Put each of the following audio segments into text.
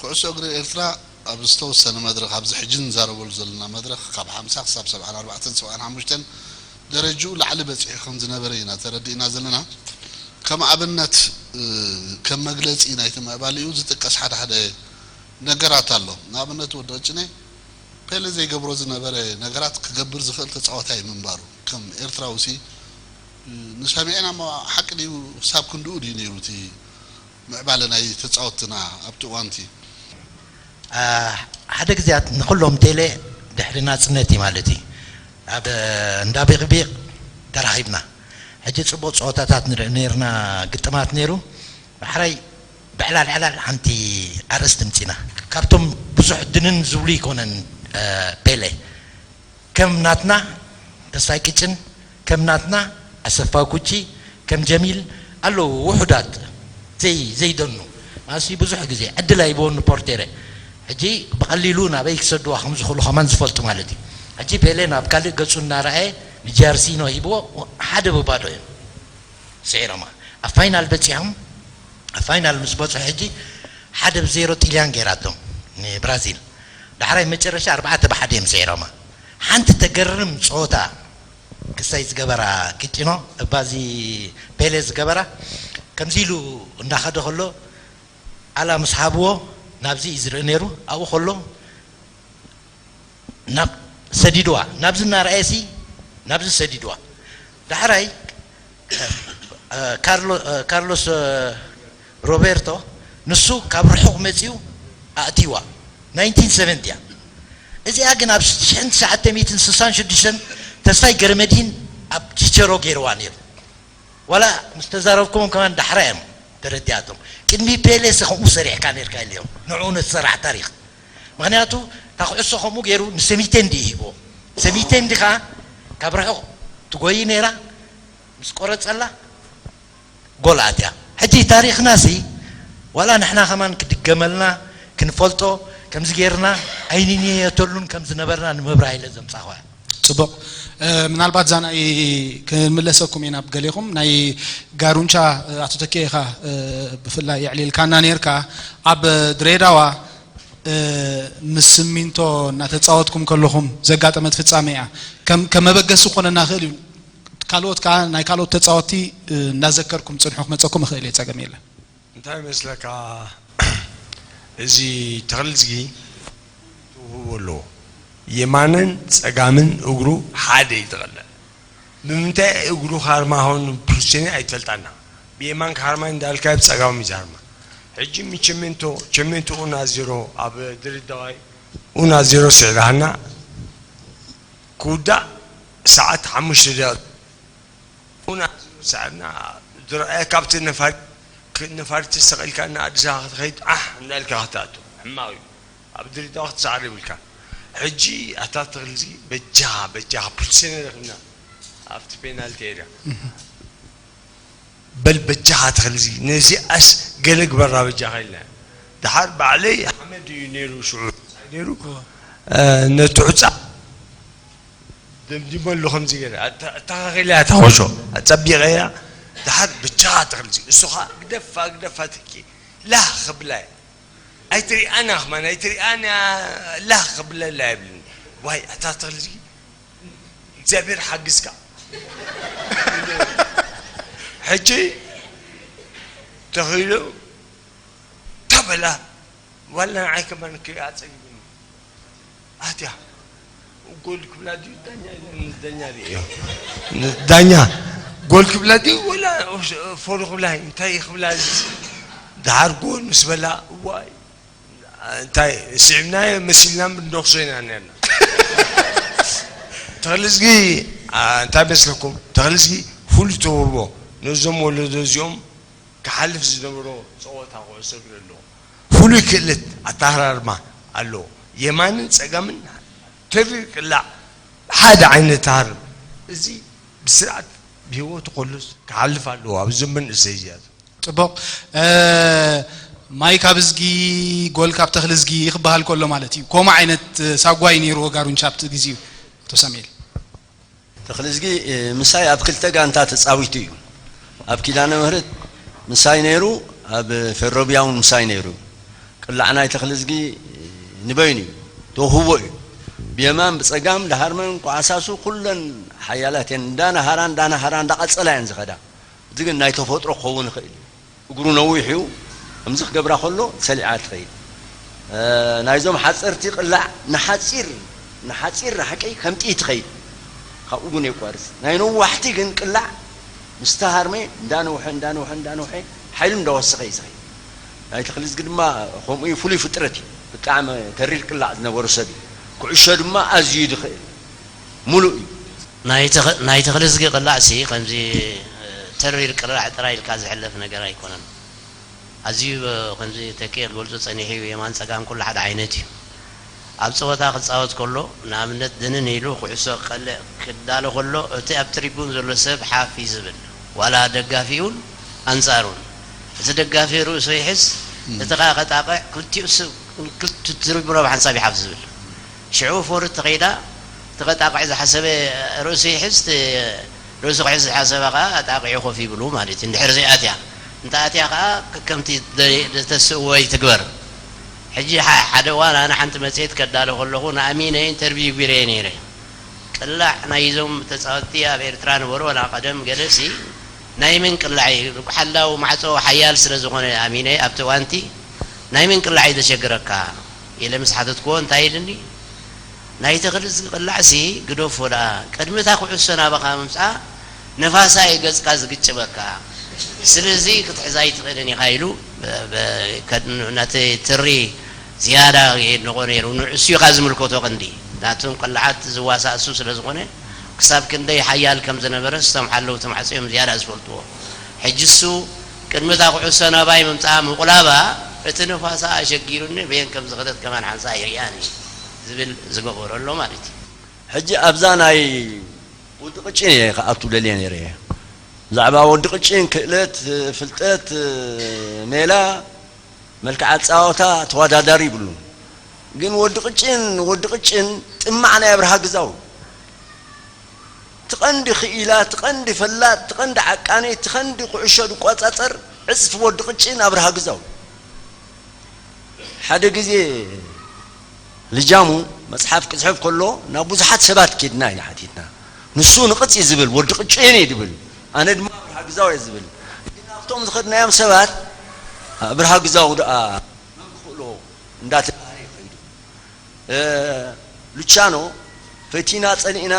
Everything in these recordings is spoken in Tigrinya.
ኩዕሶ እግሪ ኤርትራ ኣብ ዝተወሰነ መድረኽ፣ ኣብዚ ሕጂ ንዛረበሉ ዘለና መድረኽ፣ ካብ ሓምሳ ክሳብ ሰብዓን ኣርባዕተን ሰብዓን ሓሙሽተን ደረጅኡ ላዕሊ በጺሑ ከም ዝነበረ ኢና ተረዲእና ዘለና። ከም ኣብነት፣ እ፣ ከም መግለጺ ናይቲ ምዕባሊኡ ዝጥቀስ ሓደ ሓደ ነገራት ኣሎ። ንኣብነት ወዲ ቀጭኔ ፔለ ዘይገብሮ ዝነበረ ነገራት ክገብር ዝኽእል ተጻዋታይ ምንባሩ፣ ከም ኤርትራዊ ሲ፣ እ፣ ንሰሚዕና እሞ ሓቂ ድዩ? ክሳብ ክንድኡ ድዩ ነይሩ እቲ ምዕባለ ናይ ተጻወትትና ኣብቲ እዋንቲ? አ፣ ሓደ ግዜያት ንኹሎም ቴሌ ድሕሪ ናጽነት እዩ ማለት እዩ። ኣብ እንዳ ቢቕቢቕ ተራኺብና። ሕጂ ጽቡቕ ጸወታታት ንርኢ ነይርና፣ ግጥማት ነይሩ። ዳሕራይ ብዕላል ዕላል ሓንቲ ኣርእስቲ ምጺና። ካብቶም ብዙሕ ድንን ዝብሉ ይኮነን፣ አ፣ ፔሌ። ከም ናትና ተስፋይ ቅጭን፣ ከም ናትና ኣሰፋ ኩቺ፣ ከም ጀሚል ኣለዉ ውሑዳት ዘይ-፣ ዘይደኑ። ማሲ ብዙሕ ግዜ ዕድል ኣይብዎን ፖርቴረ። ሕጂ ብቐሊሉ ናበይ ክሰድዋ ከም ዝኽእሉ ከማን ዝፈልጡ ማለት እዩ። ሕጂ ፔሌ ናብ ካልእ ገጹ እናረኣየ ንጃርሲኖ ሂብዎ፣ ሓደ ብባዶ እዮም ስዒሮማ። ኣብ ፋይናል በጺሖም፣ ኣብ ፋይናል ምስ በጽሑ ሕጂ ሓደ ብዜሮ ጢልያን ገይራቶም ንብራዚል። ዳሕራይ መጨረሻ ኣርባዕተ ብሓደ እዮም ስዒሮማ። ሓንቲ ተገርም ጸወታ ክሳይ ዝገበራ ቂጢኖ፣ እባ እዚ ፔሌ ዝገበራ፣ ከምዚ ኢሉ እንዳኸደ ከሎ፣ ኣላ ምስ ሃብዎ ናብዚ እዩ ዝርኢ ነይሩ። ኣብኡ ከሎ ናብ ሰዲድዋ፣ ናብዚ እናረኣየሲ ናብዚ ሰዲድዋ። ዳሕራይ፣ እ፣ ካርሎ-፣ እ፣ ካርሎስ፣ እ፣ ሮቤርቶ፣ ንሱ ካብ ርሑቕ መጺኡ ኣእትይዋ። ናይንቲን ሰቨንቲ እያ። እዚኣ ግን ኣብ ሽሕን ትሽዓተ ሚእትን ስሳን ሽዱሽተን ተስፋይ ገረመድሂን ኣብ ቺቸሮ ገይርዋ ነይሩ። ዋላ ምስ ተዛረብኩዎም ከማን ዳሕራ እዮም ተረዲኣቶም። ቅድሚ ፔሌ ሲ ከምኡ ሰሪሕካ ነይርካ ኢለዮም። ንዕኡ ነቲ ሰራሕ ታሪኽ። ምኽንያቱ እታ ኩዕሶ ከምኡ ገይሩ ንሰሚቴንዲ ይሂብዎ። ሰሚቴንዲ ኸኣ ካብ ርሑቕ ትጎይ ነይራ፣ ምስ ቆረጸላ ጎል ኣትያ። ሕጂ ታሪኽና ሲ ዋላ ንሕና ከማን ክድገመልና፣ ክንፈልጦ፣ ከምዚ ጌርና ኣይንንየተሉን ከም ዝነበርና ንምብራህ ኢለ ዘምጻኹ እያ። ጽቡቕ። እ፣ ምናልባት እዛ ናይ ክንምለሰኩም ኢና፣ ኣብ ገሌኹም ናይ ጋሩንቻ፣ እ፣ ኣቶ ተኪኤ ኢኻ፣ እ፣ ብፍላይ የዕሊልካና ነይርካ። ኣብ ድሬዳዋ፣ እ፣ ምስ ስሚንቶ እናተጻወትኩም ከለኹም ዘጋጠመት ፍጻሜ እያ። ከም፣ ከም መበገሲ ክኾነና ይኽእል እዩ። ካልኦት ከኣ፣ ናይ ካልኦት ተጻወትቲ፣ እ፣ እናዘከርኩም ጽንሑ ክመጸኩም ይኽእል እየ፣ ጸገም የለን። እንታይ ይመስለካ፣ እዚ ተኽልዝጊ ትውህቦ ኣለዎ። የማንን ጸጋምን እግሩ ሓደ እዩ ተቐለ። ብምንታይ እግሩ ካርማ ሆን ፕሉሴኒ ኣይትፈልጣና። ብየማን ካርማ እንዳልካ ብጸጋም ይዛርማ። ሕጂ ሚ ቸሜንቶ፣ ቸሜንቶ ኡና ዜሮ ኣብ ድሬዳዋይ ኡና ዜሮ ስዕራህና ክውዳእ ሰዓት ሓሙሽተ ደቂቕ። ኡና ዜሮ ስዕርና ዝረኣየ ካብቲ ነፋሪት፣ ክ-፣ ነፋሪት ተሰቒልካ እና ኣዲስ ኣበባ ክትኸይድ ዓሕ እንዳልካ ክትኣቱ ሕማቕ እዩ። ኣብ ድሬዳዋ ክትሰዕር ይብልካ። ሕጂ ኣታ ተኽልዚ በጃኻ፣ በጃኻ ፕሉሴኒ ረኺብና ኣብቲ ፔናልቲ ኤርያ። በል በጃኻ ተኽልዚ ነዚኣስ ገለ ግበራ በጃኻ ኢልና። ደሓር ባዕለይ ሓመድ እዩ ነይሩ ሽዑ ነይሩ። እወ። እ፣ ነቲ ሑጻ ደምዲመሉ ከምዚ ገይረ። ኣተ-፣ ኣተኻኺለ እያ እታ ኮሾ። ኣጸቢቐ እያ። ደሓር በጃኻ ተኽልዚ። እሱ ኸኣ ግደፋ፣ ግደፋ ትኪ። ላህ ክብላ እያ። ኣይትሪኣና ኸማን፣ ኣይትሪኣና ላህ ክብለላ የብልኒ። ዋይ፣ ኣታ ተኽልዚ እግዚኣብሔር ሓግዝካ። ሕጂ ተኺሉ ተበላ፣ ዋላ ንዓይ ከማን ክሪኣ ጸጊቡኒ። ኣትያ፣ ጎል ክብላ ድዩ ዳኛ ኢለን ዳኛ ርእዮ። ዳኛ፣ ጎል ክብላ ድዩ ወላ ፎሪ ክብላ፣ እንታይ ክብላ? ደሓር ጎል ምስ በላ፣ ዋይ፣ እንታይ ስዒብናዮ መሲልና ንደኽሶ ኢና ነርና። ተኽልዝጊ፣ ኣ፣ እንታይ መስለኩም? ተኽልዝጊ ፍሉይ ተውህቦ ነዞም ወለዶ እዚኦም ክሓልፍ ዝነበሮ ጸወታ ኩዕሶ እግሪ ኣለዎ። ፍሉይ ክእለት ኣተሃራርማ ኣለዎ። የማንን ጸጋምን ተሪ ቅላዕ ሓደ ዓይነት ተሃርም። እዚ ብስርዓት ብህይወቱ ከሎስ ክሓልፍ ኣለዎ። ኣብ ዘመን እሰያስ ጽቡቕ። እ፣ ማይ ካብ እዝጊ፣ ጎል ካብ ተኽሊ እዝጊ ክበሃል ከሎ ማለት እዩ። ከምኡ ዓይነት ሳጓ እዩ ነይርዎ ጋሩንቻ ኣብቲ ግዜኡ፣ ኣቶ ሳሙኤል። ተኽሊ እዝጊ፣ እ፣ ምሳይ ኣብ ክልተ ጋንታ ተጻዊቱ እዩ። ኣብ ኪዳነ ምህረት ምሳይ ነይሩ፣ ኣብ ፈሮቢያ እውን ምሳይ ነይሩ። ቅላዕ ናይ ተኽልዝጊ ንበይኑ እዩ፣ ተውህቦ እዩ። ብየማን ብጸጋም፣ ዳሃርመን፣ ቋዕሳሱ፣ ኩለን ሓያላት እየን። እንዳናሃራ፣ እንዳናሃራ፣ እንዳቐጸላ እየን ዝኸዳ። እዚ ግን ናይ ተፈጥሮ ክኸውን ይኽእል እዩ። እግሩ ነዊሕ እዩ። ከምዚ ክገብራ ከሎ ሰሊዓ ትኸይድ። እ፣ ናይዞም ሓጸርቲ ቅላዕ ንሓጺር፣ ንሓጺር ርሕቂ ከም ጥይት ትኸይድ። ካብኡ ግን የቋርጽ። ናይ ነዋሕቲ ግን ቅላዕ ምስ ተሃርመ እንዳነውሐ፣ እንዳነውሐ፣ እንዳነውሐ ሓይሉ እንዳወሰኸ እዩ ዝኸይድ። ናይ ተኽልዝጊ ድማ ከምኡ እዩ፣ ፍሉይ ፍጥረት እዩ። ብጣዕሚ ተሪር ቅላዕ ዝነበሮ ሰብ እዩ። ኩዕሾ ድማ ኣዝዩ ድኽእል፣ ሙሉእ እዩ። ናይ ተኽ-፣ ናይ ተኽልዝጊ ቅላዕሲ ከምዚ፣ እ፣ ተሪር ቅላዕ ጥራይ ኢልካ ዝሕለፍ ነገር ኣይኮነን። ኣዝዩ፣ እ፣ ከምዚ ተኪኤ ክገልጾ ጸኒሑ እዩ፣ የማን ጸጋም ኩሉ ሓደ ዓይነት እዩ። ኣብ ጸወታ ክጻወት ከሎ፣ ንኣብነት ድንን ኢሉ ኩዕሶ ክቀልዕ ክዳሎ ከሎ፣ እቲ ኣብ ትሪቡን ዘሎ ሰብ ሓፍ እዩ ዝብል። ዋላ ደጋፊኡን ኣንጻሩን። እቲ ደጋፊ ርእሱ ይሕዝ፣ እም። እቲ ኸኣ ከጣቕዕ፣ ክልቲኡ ሰብ፣ ክልቲኡ ትሪቡን ኣብ ሓንሳብ ይሓፍ ዝብል። ሽዑ ፎርድ ተኸይዳ፣ እቲ ከጣቕዕ ዝሓሰበ ርእሱ ይሕዝ፣ እቲ ርእሱ ክሕዝ ዝሓሰበ ኸኣ ኣጣቒዑ ኮፍ ይብሉ ማለት እዩ። እንድሕር ዘይኣትያ፣ እንተ ኣትያ ኸኣ ከከምቲ ደ-፣ ዝተስእዎ ይትግበር። ሕጂ ሓ-፣ ሓደ እዋን ኣነ ሓንቲ መጽሔት ከዳሎ ከለኹ ንኣሚነ ኢንተርቪው ገይረዮ ነይረ። ቅላዕ ናይዞም ተጻወትቲ ኣብ ኤርትራ ነበሩ፣ ዋላ ቀደም ገለሲ ናይ መን ቅላዕ እዩ? ሓላው ማዕጾ ሓያል ስለ ዝኾነ ኣሚነ ኣብቲ እዋንቲ ናይ መን ቅላዕ እዩ ዘሸግረካ? ኢለ ምስ ሓተትክዎ እንታይ ኢልኒ? ናይ ተኽልዝጊ ቅላዕሲ ግደፎ ደኣ፣ ቅድሚ እታ ኩዕሶ ናባኻ ምምጽኣ ነፋሳ እዩ ገጽካ ዝግጭበካ። ስለዚ ክትሕዛ ኣይትኽእልን ኢኻ ኢሉ፣ በ-፣ በ-፣ ከድ-፣ ነቲ ትሪ ዝያዳ የድንቖ ነይሩ። ንዕሱ ኢኻ ዝምልከቶ ቀንዲ። ናቶም ቅላዓት ዝዋሳእ እሱ ስለ ዝኾነ፣ ክሳብ ክንደይ ሓያል ከም ዝነበረስ እቶም ሓለውቲ ማዕጾ እዮም ዝያዳ ዝፈልጥዎ። ሕጂ እሱ ቅድሚ እታ ኩዕሶ ናባይ ምምጽኣ ምቑላባ፣ እቲ ነፋሳ ኣሸጊሩኒ፣ በየን ከም ዝኸደት ከማን ሓንሳእ ኣይርእያን እየ ዝብል ዝገበሮ ኣሎ ማለት እዩ። ሕጂ ኣብዛ ናይ ወዲ ቅጭን እየ ክኣቱ ደልየ ነይረ እየ። ብዛዕባ ወዲ ቅጭን ክእለት፣ ፍልጠት፣ ሜላ፣ መልክዕ ኣጻወታ ተወዳዳሪ ይብሉን። ግን ወዲ ቅጭን፣ ወዲ ቅጭን ጥማዕ ናይ ኣብርሃ ግዛው። ትቐንዲ ክኢላ፣ ትቐንዲ ፈላጥ፣ ትቐንዲ ዓቃኒ፣ ትቐንዲ ኩዕሾ ዝቆጻጸር ዕጽፊ ወዲ ቅጭን ኣብርሃ ግዛው። ሓደ ግዜ ልጃሙ መጽሓፍ ክጽሕፍ ከሎ ናብ ብዙሓት ሰባት ኬድና ኢና ሓቲትና። ንሱ ንቕጽ እዩ ዝብል፣ ወዲ ቅጭን እዩ ዝብል። ኣነ ድማ ኣብርሃ ግዛው እየ ዝብል። ግን ኣብቶም ዝኸድናዮም ሰባት ኣብርሃ ግዛው ደኣ መን ክኽእሎ እንዳተባህለ እዩ ከይዱ። እ፣ ሉቻኖ ፈቲና ጸኒእና፣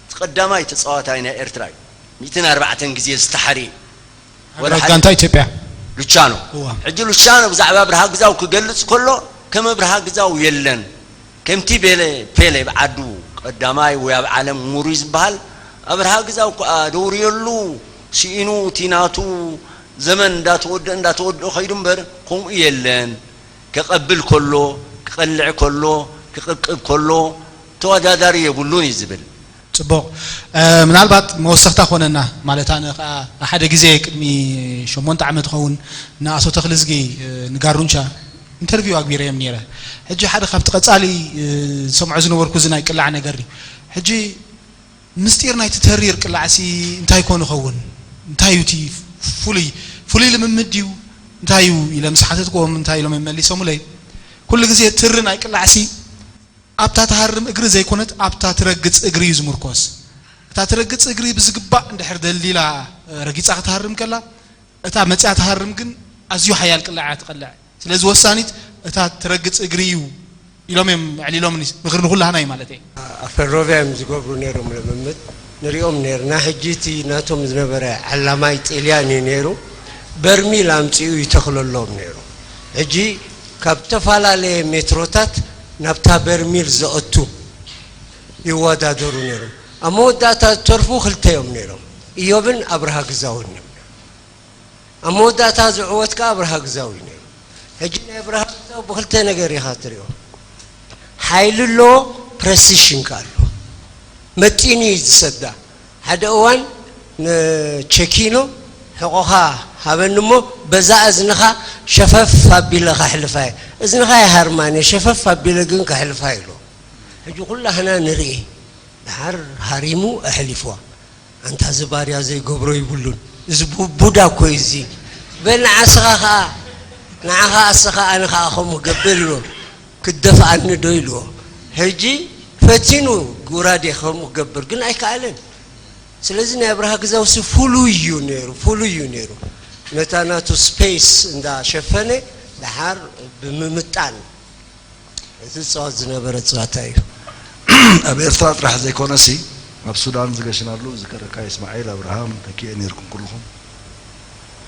እቲ ቀዳማይ ተጻዋታይ ናይ ኤርትራ እዩ። ሚእትን ኣርባዕተን ግዜ ዝተሓርየ። ወላ ሓደ ጋንታ ኢትዮጵያ። ሉቻኖ። እዋ። ሕጂ ሉቻኖ ብዛዕባ ኣብርሃ ግዛው ክገልጽ ከሎ፣ ከም ኣብርሃ ግዛው የለን። ከምቲ ቤለ፣ ፔሌ ብዓዱ ቀዳማይ ወይ ኣብ ዓለም ምሩይ ዝበሃል፣ ኣብርሃ ግዛው ከኣ ደውርየሉ፣ ስኢኑ፣ እቲ ናቱ ዘመን እንዳተወድአ፣ እንዳተወድአ ከይዱ እምበር፣ ከምኡ የለን። ከቐብል ከሎ፣ ክቐልዕ ከሎ፣ ክቕብቅብ ከሎ፣ ተወዳዳሪ የብሉን እዩ ዝብል። ጽቡቕ። እ፣ ምናልባት መወሰኽታ ኮነና፣ ማለት ኣነ ኸኣ ሓደ ግዜ ቅድሚ ሸሞንተ ዓመት ይኸውን ንኣቶ ተኽልዝጊ፣ እ፣ ንጋሩንቻ ኢንተርቪው ኣግቢረዮም ነይረ። ሕጂ ሓደ ካብቲ ቀጻሊ፣ እ፣ ዝሰምዖ ዝነበርኩ እዚ ናይ ቅላዕ ነገር እዩ። ሕጂ ምስጢር ናይቲ ተሪር ቅላዕሲ እንታይ ኮን ይኸውን? እንታይ እዩ እቲ ፍሉይ፣ ፍሉይ ልምምድ ድዩ? እንታይ እዩ ኢለ ምስ ሓተትክዎም እንታይ ኢሎም እዮም መሊሶምለይ? ኩሉ ግዜ ትሪ ናይ ቅላዕሲ ኣብታ ትሃርም እግሪ ዘይኮነት ኣብታ ትረግጽ እግሪ እዩ ዝምርኮስ። እታ ትረግጽ እግሪ ብዝግባእ እንድሕር ደልዲላ፣ እ፣ ረጊጻ ክትሃርም ከላ፣ እታ መጽያ ትሃርም ግን ኣዝዩ ሓያል ቅላዕ እያ ትቐልዕ። ስለዚ ወሳኒት እታ ትረግጽ እግሪ እዩ ኢሎም እዮም ኣዕሊሎምኒ፣ ምኽሪ ንኹላህና እዩ ማለት እየ። ኣብ ፈሮቪያ እዮም ዝገብሩ ነይሮም ልምምድ፣ ንሪኦም ነይርና። ሕጂ እቲ ናቶም ዝነበረ ዓላማይ ጥልያን እዩ ነይሩ። በርሚል ኣምጺኡ ይተኽለሎም ነይሩ። ሕጂ ካብ ዝተፈላለየ ሜትሮታት ናብታ በርሚል ዘእቱ ይወዳደሩ ነይሮም። ኣብ መወዳእታ ዝተርፉ ክልተ እዮም ነይሮም፣ ኢዮብን ኣብርሃ ግዛውን እዮም። ኣብ መወዳእታ ዝዕወት ከኣ ኣብርሃ ግዛው እዩ ነይሩ። ሕጂ ናይ ኣብርሃ ግዛው ብክልተ ነገር ኢኻ ትሪኦ። ሓይሊ ኣሎ፣ ፕረሲሽን ከኣ ኣሎ። መጢኑ እዩ ዝሰዳ። ሓደ እዋን ንቸኪኖ፣ ሕቖኻ ሃበኒ እሞ በዛ እዝንኻ ሸፈፍ ኣቢለ ከሕልፋ እየ። እዝንኻ ይሃርማን እየ፣ ሸፈፍ ኣቢለ ግን ከሕልፋ ኢሉ። ሕጂ ኩላህና ንርኢ። ደሓር ሃሪሙ ኣሕሊፍዋ። ኣንታ እዚ ባርያ ዘይገብሮ ይብሉን። እዚ ቡ-፣ ቡዳ እኮ እዩ እዚ። በል ንዓስኻ ኸኣ። ንዓኻ ኣሰኻ ኣነ ኸዓ ከምኡ ክገብር ኢልዎ። ክትደፍኣኒ ዶ ኢልዎ። ሕጂ ፈቲኑ ጉራዴ ከምኡ ክገብር ግን ኣይከኣለን። ስለዚ ናይ ኣብርሃ ግዛውሲ ፍሉይ እዩ ነይሩ፣ ፍሉይ እዩ ነይሩ። ነታ ናቱ ስፔስ እንዳሸፈነ ደሓር ብምምጣን እቲ ዝፃወት ዝነበረ ፀዋታ እዩ። ኣብ ኤርትራ ጥራሕ ዘይኮነሲ ኣብ ሱዳን ዝገሽናሉ ዝከረካ ይስማዒል ኣብርሃም ተኪኤ ነይርኩም ኩልኹም።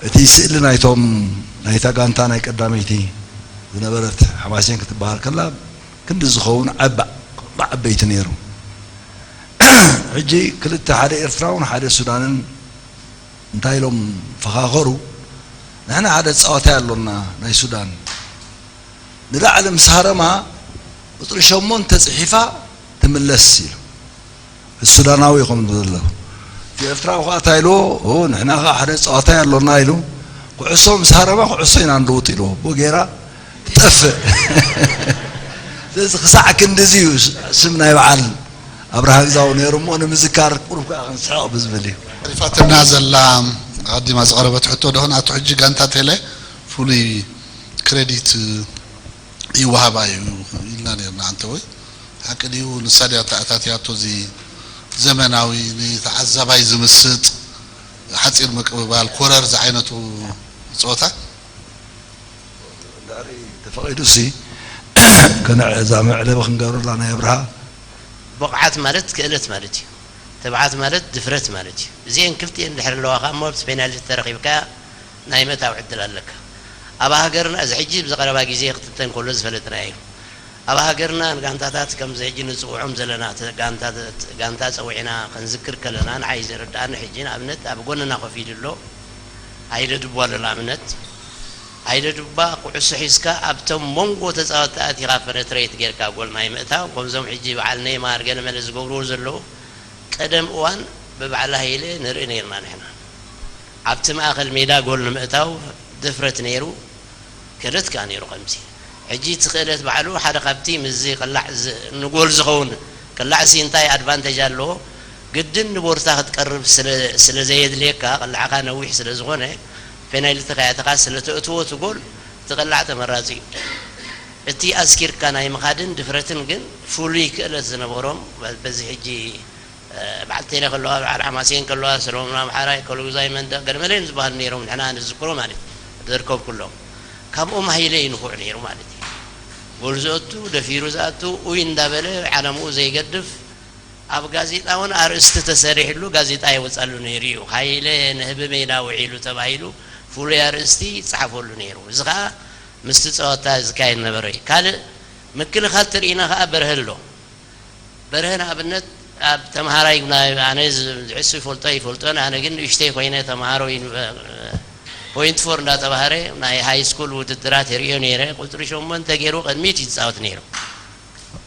እቲ ስእሊ ናይቶም ናይታ ጋንታ ናይ ቀዳመይቲ ዝነበረት ሓማሴን ክትበሃል ከላ ክንዲ ዝኸውን ዓባ ዓበይቲ ነይሩ። ሕጂ ክልተ ሓደ ኤርትራውን ሓደ ሱዳንን እንታይ ኢሎም ፈኻኸሩ? ንሕና ሓደ ጸዋታይ ኣሎና ናይ ሱዳን ንላዕሊ ምስ ሃረማ ቁጽሪ ሸሞንተ ጽሒፋ ትምለስ ኢሉ። ሱዳናዊ ይኹም ዘሎ። እቲ ኤርትራዊ ኸዓ እንታይ ኢልዎ? ኦ፣ ንሕና ኸዓ ሓደ ጸዋታይ ኣሎና ኢሉ። ኩዕሶ ምስ ሃረማ ኩዕሶ ኢና ንልውጥ ኢልዎ። ብኡ ገይራ ትጠፍእ። ስለዚ ክሳዕ ክንድዚ እዩ ስም ናይ በዓል ኣብርሃ ግዛው ነይሩ እሞ ንምዝካር ቁሩብ ከዓ ክንስሕቕ ብዝብል እዩ። ተሪፋትና ዘላ ኣቐዲማ ዝቐረበት ሕቶ ዶ ናቱ ሕጂ ጋንታ ቴለ ፍሉይ ክሬዲት ይወሃባ እዩ ኢልና ነርና ኣንተ ወይ ሓቂ ድዩ ንሳ ድያ ተኣታትያቶ እዚ ዘመናዊ ንተዓዛባይ ዝምስጥ ሓፂር ምቅብባል ኮረር ዝዓይነቱ ፀወታ እንድሕሪ ተፈቒዱሲ ከነዕ እዛ መዕለቢ ክንገብረላ ናይ ኣብርሃ። ብቕዓት ማለት ክእለት ማለት እዩ። ትብዓት ማለት ድፍረት ማለት እዩ። እዚኤን ክልቲኤን እንድሕር ኣለዋ ከኣ እሞ ኣብቲ ፔናልቲ ተረኺብካ ናይ ምእታው ዕድል ኣለካ። ኣብ ሃገርና እዚ ሕጂ ብዚ ቀረባ ግዜ ክትንተን ከሎ ዝፈለጥናዮ እዩ። ኣብ ሃገርና ንጋንታታት ከምዚ ሕጂ ንጽውዖም ዘለና ተ- ጋንታ- ጋንታ ጸዊዕና ክንዝክር ከለና ንዓይ ዘረድኣኒ ሕጂ ንኣብነት ኣብ ጎንና ኮፍ ኢሉ ኣሎ። ሃይለ ድቡ ኣሎ ንኣብነት ሃይለ ድባ ኩዕሶ ሒዝካ ኣብቶም መንጎ ተጻወትቲ ኣቲኻ ፐነትሬት ጌርካ ጎል ናይ ምእታው ከምዞም ሕጂ በዓል ኔይማር ገለ መለ ዝገብርዎ ዘለዉ ቀደም እዋን ብበዓል ሃይለ ንርኢ ኔርና ንሕና ኣብቲ ማእኸል ሜዳ ጎል ንምእታው ድፍረት ኔሩ ክእለት ከኣ ኔሩ ከምዚ ሕጂ እቲ ክእለት ባዕሉ ሓደ ካብቲ ምስዚ ቅላዕ ንጎል ዝኸውን ቅላዕሲ እንታይ ኣድቫንተጅ ኣለዎ ግድን ንቦርታ ክትቀርብ ስለ ዘየድልየካ ቅላዕኻ ነዊሕ ስለ ዝኾነ ፔናልቲ ከይኣተኻ ስለ ተእትዎ እቲ ጎል እቲ ቅላዕ ተመራጺ እዩ። እቲ ኣስኪርካ ናይ ምኻድን ድፍረትን ግን ፍሉይ ክእለት ዝነበሮም በዚ ሕጂ በዓል ቴሌ ከለዋ በዓል ሓማሴን ከለዋ ሰሎሞን ኣምሓራይ ከሉግዛይ መንደቕ ገለመለ እዮም ዝበሃሉ ነይሮም ንሕና ንዝክሮ ማለት እዩ ዘርከብኩሎም ካብኦም ሃይለ እዩ ንፉዕ ነይሩ ማለት እዩ ጎል ዘእቱ ደፊሩ ዝኣቱ ኡይ እንዳበለ ዓለምኡ ዘይገድፍ ኣብ ጋዜጣ እውን ኣርእስቲ ተሰሪሕሉ ጋዜጣ የወፃሉ ነይሩ እዩ ሃይለ ንህቢ ሜዳ ውዒሉ ተባሂሉ ፍሉይ ኣርእስቲ ይፀሓፈሉ ነይሩ እዚ ከዓ ምስቲ ፀወታ ዝካየድ ነበረ እዩ ካልእ ምክልኻል ትርኢና ከዓ በርሀ ኣሎ በርሀ ንኣብነት ኣብ ተምሃራይ ናይ ኣነ ዝዕሱ ይፈልጦ ይፈልጦን ኣነ ግን ንእሽተይ ኮይነ ተምሃሮ ፖይንት ፎር እንዳተባህረ ናይ ሃይ ስኩል ውድድራት የርእዮ ነይረ ቁፅሪ ሸሞንተ ገይሩ ቅድሚት ይፃወት ነይሩ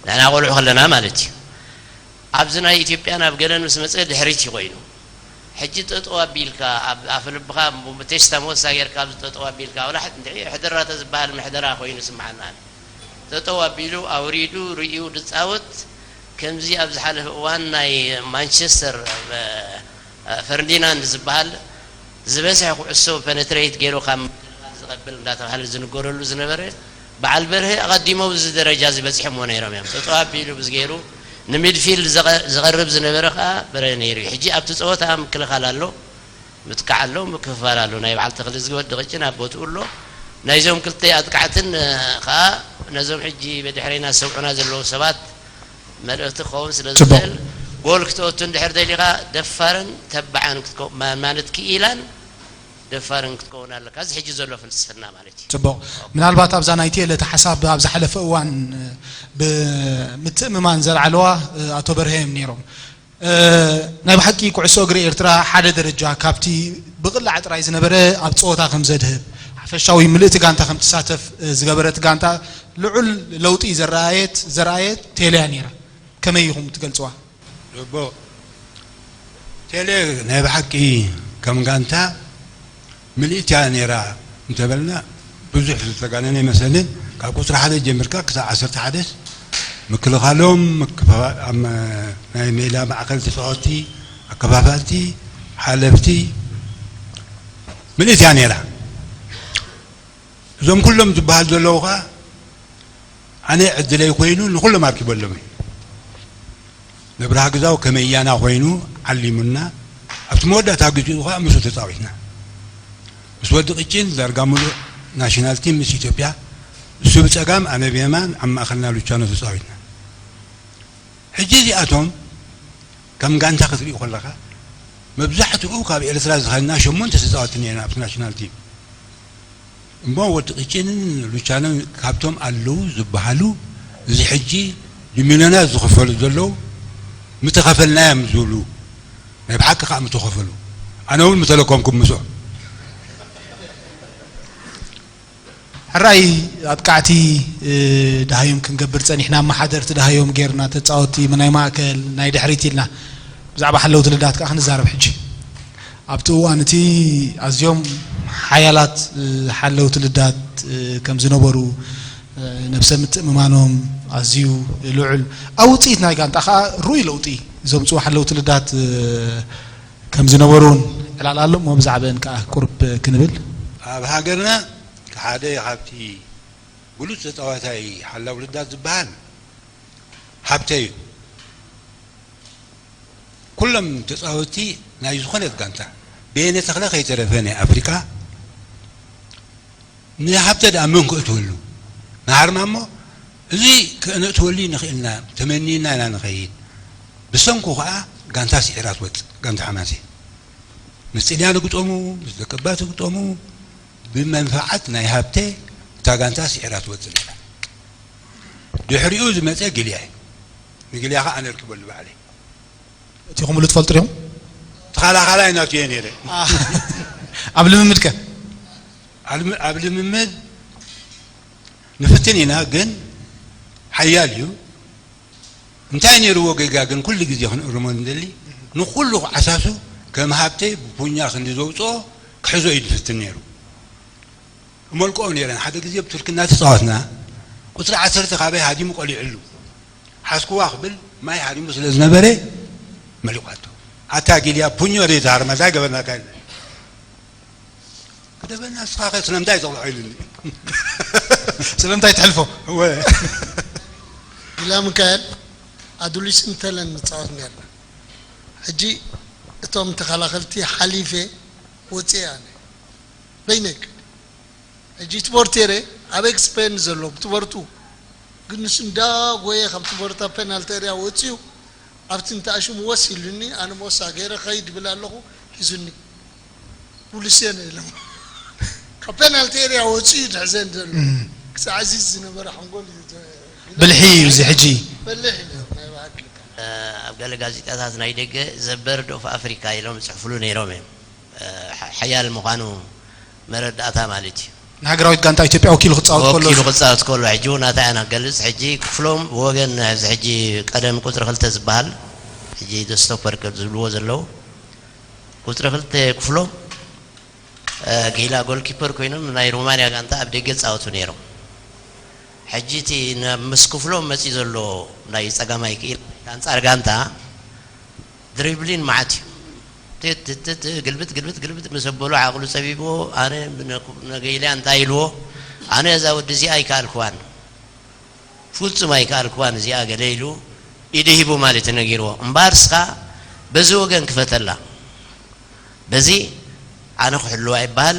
ንሕና ቆልዑ ከለና ማለት እዩ ኣብዚ ናይ ኢትዮጵያን ኣብ ገለን ምስ መፀ ድሕሪት እዩ ኮይኑ ሕጂ ጠጠው ኣቢልካ ኣብ ኣፍልብኻ ቴስታ መወሳ ጌርካ ኣብዚ ጠጠው ኣቢልካ ወላ ሕደራ ተዝበሃል ምሕደራ ኮይኑ ስምዓና ጠጠው ኣቢሉ ኣውሪዱ ርእዩ ድጻወት ከምዚ ኣብ ዝሓለፈ እዋን ናይ ማንቸስተር ፈርዲናንድ ዝበሃል ዝበዝሐ ኩዕሶ ፐነትሬት ገይሩ ካብ ምክልኻል ዝቐብል እንዳተባሃለ ዝንገረሉ ዝነበረ በዓል በርሀ ኣቐዲሞም እዚ ደረጃ እዚ በፂሖምዎ ነይሮም እዮም ጠጠው ኣቢሉ ብዝገይሩ ንሚድፊልድ ዝቐርብ ዝነበረ ከዓ በርሀ ነይሩ እዩ ሕጂ ኣብቲ ፀወታ ምክልኻል ኣሎ ምጥቃዕ ኣሎ ምክፍፋል ኣሎ ናይ በዓል ተኽሊ ዝወዲ ቅጭን ኣብ ቦትኡ ኣሎ ናይዞም ክልተ ኣጥቃዕትን ከዓ ነዞም ሕጂ ብድሕሬና ዝሰምዑና ዘለዉ ሰባት መልእኽቲ ክኸውን ስለ ዝኽእል ጎል ክተወቱ እንድሕር ደሊኻ ደፋርን ተባዕን ማለት ክኢላን ደፋርን ክትከውን ኣለካ እዚ ሕጂ ዘሎ ፍልስፍና ማለት እዩ ጽቡቕ ምናልባት ኣብዛ ናይ ቴለ እቲ ሓሳብ ኣብ ዝሓለፈ እዋን ብምትእምማን ዘልዓለዋ ኣቶ በርሀ እዮም ነይሮም ናይ ብሓቂ ኩዕሶ እግሪ ኤርትራ ሓደ ደረጃ ካብቲ ብቕላዕ ጥራይ ዝነበረ ኣብ ጸወታ ከም ዘድህብ ሓፈሻዊ ምልእቲ ጋንታ ከም ትሳተፍ ዝገበረት ጋንታ ልዑል ለውጢ ዘረኣየት ዘረኣየት ቴለያ ነይራ ከመይ ኢኹም ትገልጽዋ? እቦ ቴሌ ናይ ብሓቂ ከም ጋንታ ምልእቲ እያ ነይራ እንተበልና ብዙሕ ዝተጋነነ ይመስለንን ካብ ቁፅሪ ሓደ ጀሚርካ ክሳብ ዓሰርተ ሓደስ ምክልኻሎም ናይ ሜዳ ማእከል ተፃወቲ ኣከፋፈልቲ ሓለፍቲ ምልእቲ እያ ነይራ እዞም ኩሎም ዝበሃል ዘለዉ ኸዓ ኣነ ዕድለይ ኮይኑ ንኹሎም ኣርኪበሎም እየ። ነብርሃ ግዛው ከመያና ኮይኑ ዓሊሙና፣ ኣብቲ መወዳእታ ግዜኡ ኸዓ ምስኡ ተፃዊትና። ምስ ወዲ ቅጭን ዳርጋ ሙሉእ ናሽናል ቲም ምስ ኢትዮጵያ፣ እሱ ብፀጋም ኣነ ብየማን ኣብ ማእኸልና ሉቻኖ ተፃዊትና። ሕጂ እዚኣቶም ከም ጋንታ ክትሪኡ ከለኻ መብዛሕትኡ ካብ ኤርትራ ዝኸድና ሸሞንተ ተፃወትቲ ነርና ኣብቲ ናሽናል ቲም። እሞ ወዲ ቅጭንን ሉቻኖን ካብቶም ኣለዉ ዝበሃሉ እዚ ሕጂ ብሚልዮናት ዝኽፈሉ ዘለዉ ምተኸፈልናዮም ዝብሉ ናይ ብሓቂ ከዓ ምተኸፈሉ ኣነ እውን ምተለኮምኩም ምስኦም። ሕራይ ኣጥቃዕቲ ደሃዮም ክንገብር ጸኒሕና፣ ኣመሓደርቲ ደሃዮም ጌርና፣ ተጻወትቲ ናይ ማእከል ናይ ድሕሪት ኢልና ብዛዕባ ሓለውቲ ልዳት ከኣ ክንዛረብ ሕጂ። ኣብቲ እዋን እቲ ኣዝዮም ሓያላት ሓለውቲ ልዳት ከም ዝነበሩ፣ ነብሰ ምትእምማኖም ኣዝዩ ልዑል፣ ኣብ ውጽኢት ናይ ጋንታ ከኣ ርኡይ ለውጢ ዘምጽኡ ሓለውቲ ልዳት ከም ዝነበሩ እውን ዕላል ኣሎ እሞ ብዛዕበን ከኣ ቁርብ ክንብል። ኣብ ሃገርና ሓደ ካብቲ ብሉጽ ተጻዋታይ ሓላው ልዳት ዝበሃል ሃብተ እዩ። ኩሎም ተጻወትቲ ናይ ዝኾነት ጋንታ በየነ ተኽለ ከይተረፈ ናይ ኣፍሪቃ ንሃብተ ደኣ መን ክእትወሉ ንሃርማ እሞ እዚ ከነእትወሉ ንኽእልና ተመኒና ኢና ንኸይድ። ብሰንኩ ኸዓ ጋንታ ስዒራ ትወጽእ ጋንታ ሓማሴ ምስ ጥልያን ግጠሙ ምስ ደቀባት ግጠሙ ብመንፈዓት ናይ ሃብተ እታ ጋንታ ስዒራ ትወጽእ ነይራ። ድሕሪኡ ዝመጸ ግልያ እዩ። ንግልያ ኸዓ ኣነ ርክበሉ ባዕለይ። እቲ ኹምሉ ትፈልጡ ዲኹም? ተኻላኻላይ ናቱ እየ ነይረ። ኣብ ልምምድ ከ? ኣብ ልምምድ ንፍትን ኢና ግን ሓያል እዩ። እንታይ ነይርዎ ጌጋ ግን ኩሉ ግዜ ክንእርሞ ንደሊ ንኩሉ ዓሳሱ ከም ሃብተይ ብፑኛ ክንዲ ዘውፅኦ ክሕዞ እዩ ዝፍትን ነይሩ። እመልክኦ ነይረን ሓደ ግዜ ብቱርኪ እናተፃወትና ቁፅሪ ዓሰርተ ካበይ ሃዲሙ ቆሊዕሉ ሓዝክዋ ክብል ማይ ሃሪሙ ስለ ዝነበረ መሊቋቶ ኣታ ጊልያ ፑኞ ሬታ ሃርማ እንታይ ገበርናካ ኢለ ክደበና ንስኻ ከ ስለምንታይ ተቕልዖ ኢሉኒ ስለምንታይ ትሕልፎ እወ ጊላ ሚካኤል ኣዱሊስ እንተለን ንፃወት ነርና ሕጂ እቶም ተኸላኸልቲ ሓሊፈ ወፅየ ኣነ በይነይ ሕጂ ትቦርቴሬ ኣበይ ክስፈየኒ ዘሎ ብትቦርቱ ግን ንሱ እንዳጎየ ካብ ትቦርታ ፔናልቲ ኤርያ ወፅዩ ኣብቲ እንተኣሽሙ ወስ ኢሉኒ ኣነ ሞሳ ገይረ ከይድ ብል ኣለኹ ሒዙኒ ቡልስየን ኢሎም ካብ ፔናልቲ ኤርያ ወፅዩ ድሕዘን ዘሎ ክሳዕ እዚ ዝነበረ ሓንጎል እዩ ብልሒ እዩ እዚ ሕጂ በልሕ እዩ ናይ ብሓቂ ኣብ ገለ ጋዜጣታት ናይ ደገ ዘበርድ ኦፍ ኣፍሪካ ኢሎም ይፅሕፍሉ ነይሮም እዮም ሓያል ምዃኑ መረዳእታ ማለት እዩ። ንሃገራዊት ጋንታ ኢትዮጵያ ወኪሉ ክጻወት ከሎ ወኪሉ ክጻወት ከሎ ሕጂ እውን ኣታ ኢና ገልጽ ሕጂ ክፍሎም ብወገን ናይዚ ሕጂ ቀደም ቁጽሪ ክልተ ዝበሃል ሕጂ the stopper ዝብልዎ ዘለዉ ቁጽሪ ክልተ ክፍሎም ጊላ ጎልኪፐር ኮይኖም ናይ ሮማንያ ጋንታ ኣብ ደገ ጻወቱ ነይሮም። ሕጂ እቲ ምስ ክፍሎም መጺ ዘሎ ናይ ጸጋማይ ክኢላ ኣንጻር ጋንታ ድሪብሊን መዓት እዩ ትትትት ግልብጥ ግልብጥ ግልብጥ ምስ ኣበሎ ዓቕሉ ጸቢብዎ ኣነ ነገይልያ እንታይ ኢልዎ ኣነ እዛ ወዲ እዚኣ ኣይከኣልክዋን ፍጹም ኣይከኣልክዋን እዚኣ ገለ ኢሉ ኢዱ ሂቡ ማለት እዩ ነጊርዎ እምበኣር እስኻ በዚ ወገን ክፈተላ በዚ ኣነ ክሕልዋ ይበሃል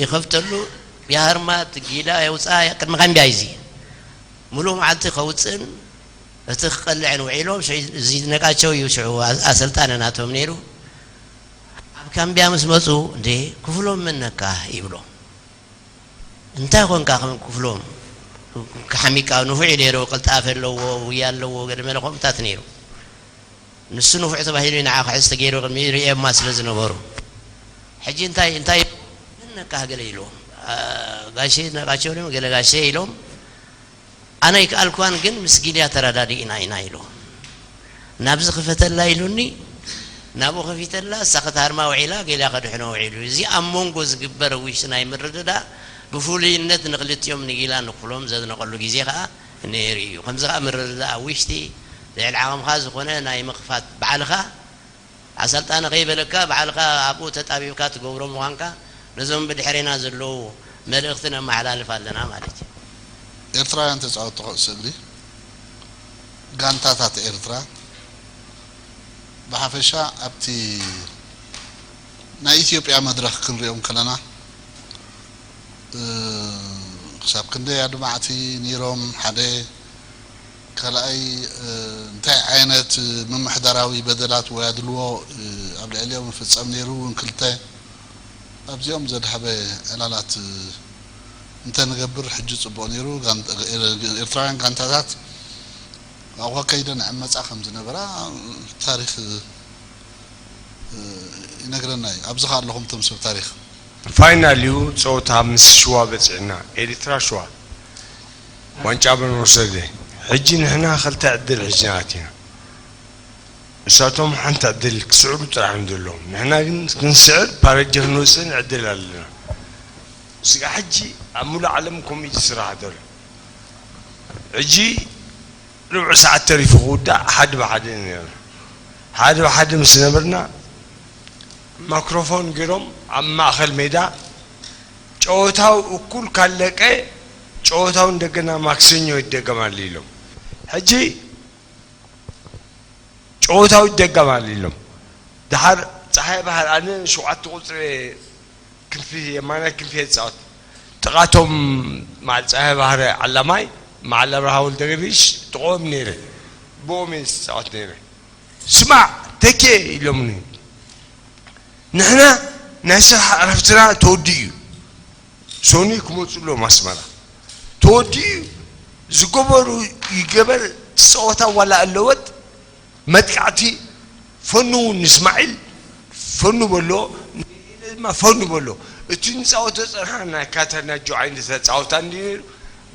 ይኸፍተሉ የሃርማ ትጊላ የውፅኣ ቅድሚ ካምቢያ እዩ ሙሉእ መዓልቲ ከውፅእን እቲ ክቐልዕን ውዒሎም እዚ ነቃቸው እዩ ሽዑ ኣሰልጣኒ ናቶም ነይሩ ኣብ ካምቢያ ምስ መፁ እንዴ ክፍሎም መነካ ይብሎ እንታይ ኮንካ ከም ክፍሎም ክሓሚቃ ንፉዕ ነይሩ ቅልጣፈ ኣለዎ ውያ ኣለዎ ገለ መለ ከምኡታት ነይሩ ንሱ ንፉዕ ተባሂሉ ንዓ ክሕዝ ተገይሩ ቅድሚ ርእየማ ስለ ዝነበሩ ሕጂ እንታይ እንታይ መነካ ገለ ኢልዎም ጋሼ ነቃቸው ገለ ጋሼ ኢሎም ኣነ ኣይከኣልኳን ግን ምስ ጊልያ ተረዳዲእና ኢና ኢሉ ናብዚ ክፈተላ ኢሉኒ ናብኡ ከፊተላ እሳ ክትሃርማ ውዒላ ጌልያ ከድሕኖ ውዒሉ እዚ ኣብ መንጎ ዝግበር ውሽ ናይ ምርድዳእ ብፍሉይነት ንክልቲኦም ንጊላ ንክፍሎም ዘድነቀሉ ግዜ ከዓ ነይሩ እዩ ከምዚ ከዓ ምርድዳእ ኣብ ውሽጢ ልዕሊ ዓቕምካ ዝኾነ ናይ ምኽፋት ባዕልካ ኣሰልጣኒ ከይበለካ ባዕልካ ኣብኡ ተጣቢብካ ትገብሮ ምዃንካ ነዞም ብድሕሬና ዘለዉ መልእኽቲ ነመሓላልፍ ኣለና ማለት እዩ። ኤርትራውያን ተጻወትቲ ኩዕሶ እግሪ፣ ጋንታታት ኤርትራ ብሓፈሻ ኣብቲ ናይ ኢትዮጵያ መድረኽ ክንሪኦም ከለና፣ እ፣ ክሳብ ክንደይ ኣድማዕቲ ነይሮም፣ ሓደ፣ ካልኣይ፣ እ፣ እንታይ ዓይነት ምምሕዳራዊ በደላት ወይ ኣድልዎ፣ እ፣ ኣብ ልዕሊኦም ይፍጸም ነይሩ፣ እውን ክልተ፣ ኣብዚኦም ዘድሃበ ዕላላት፣ እ፣ እንተንገብር ሕጂ ጽቡቕ ነይሩ። ጋን-፣ ኤርትራውያን ጋንታታት ኣብኡ ከይደን ዕመጻ ከም ዝነበራ ታሪኽ፣ እ፣ ይነግረና እዩ። ኣብዚ ከኣ ኣለኹም እቶም ሰብ ታሪኽ። ፋይናል እዩ ጸወታ ምስ ሽዋ በጺሕና፣ ኤሪትራ ሽዋ ዋንጫ መን ወሰደ? ሕጂ ንሕና ክልተ ዕድል ሒዝና ኣቲና። ንሳቶም ሓንቲ ዕድል ክስዕሩ ጥራሕ እዮም ዘለዎም። ንሕና ግን ክንስዕር ፓረጀ ክንወጽእን ዕድል ኣለና። ስጋዕ ሕጂ ኣብ ሙሉእ ዓለም ከምኡ እዩ ዝስራሕ ዘሎ። ሕጂ ርብዒ ሰዓት ተሪፉ ክውዳእ ሓደ ብሓደ ኢና ነርና። ሓደ ብሓደ ምስ ነበርና ማክሮፎን ገይሮም ኣብ ማእኸል ሜዳ ጨወታው እኩል ካለቀ ጨወታው እንደገና ማክሰኞ ይደገማሉ ኢሎም። ሕጂ ጨወታው ይደገማሉ ኢሎም። ደሓር ፀሓይ ባህር ኣነ ሸውዓተ ቁፅሪ ክንፊ የማናይ ክንፊ ይፃወት። ጥቓቶም መዓል ፀሓይ ባህር ዓላማይ መዓል ኣብርሃ ወልደገርጊሽ ጥቕኦም ነይረ። ብኦም እየ ዝፃወት ነይረ። ስማዕ ተኬ ኢሎምኒ፣ ንሕና ናይ ስራሕ ዕረፍትና ተወዲኡ እዩ። ሶኒ ክመፁ ኣለዎም ኣስመራ። ተወዲኡ እዩ። ዝገበሩ ይገበር። እቲ ፀወታ ዋላ ኣለወት መጥቃዕቲ ፈኑ እውን ንእስማዒል ፈኑ በሎ፣ ንኢለ ድማ ፈኑ በሎ። እቲ ንፃወቶ ፀንሓ ናይ ካተርናጆ ዓይነት ኣፃወታ እንዲ ነይሩ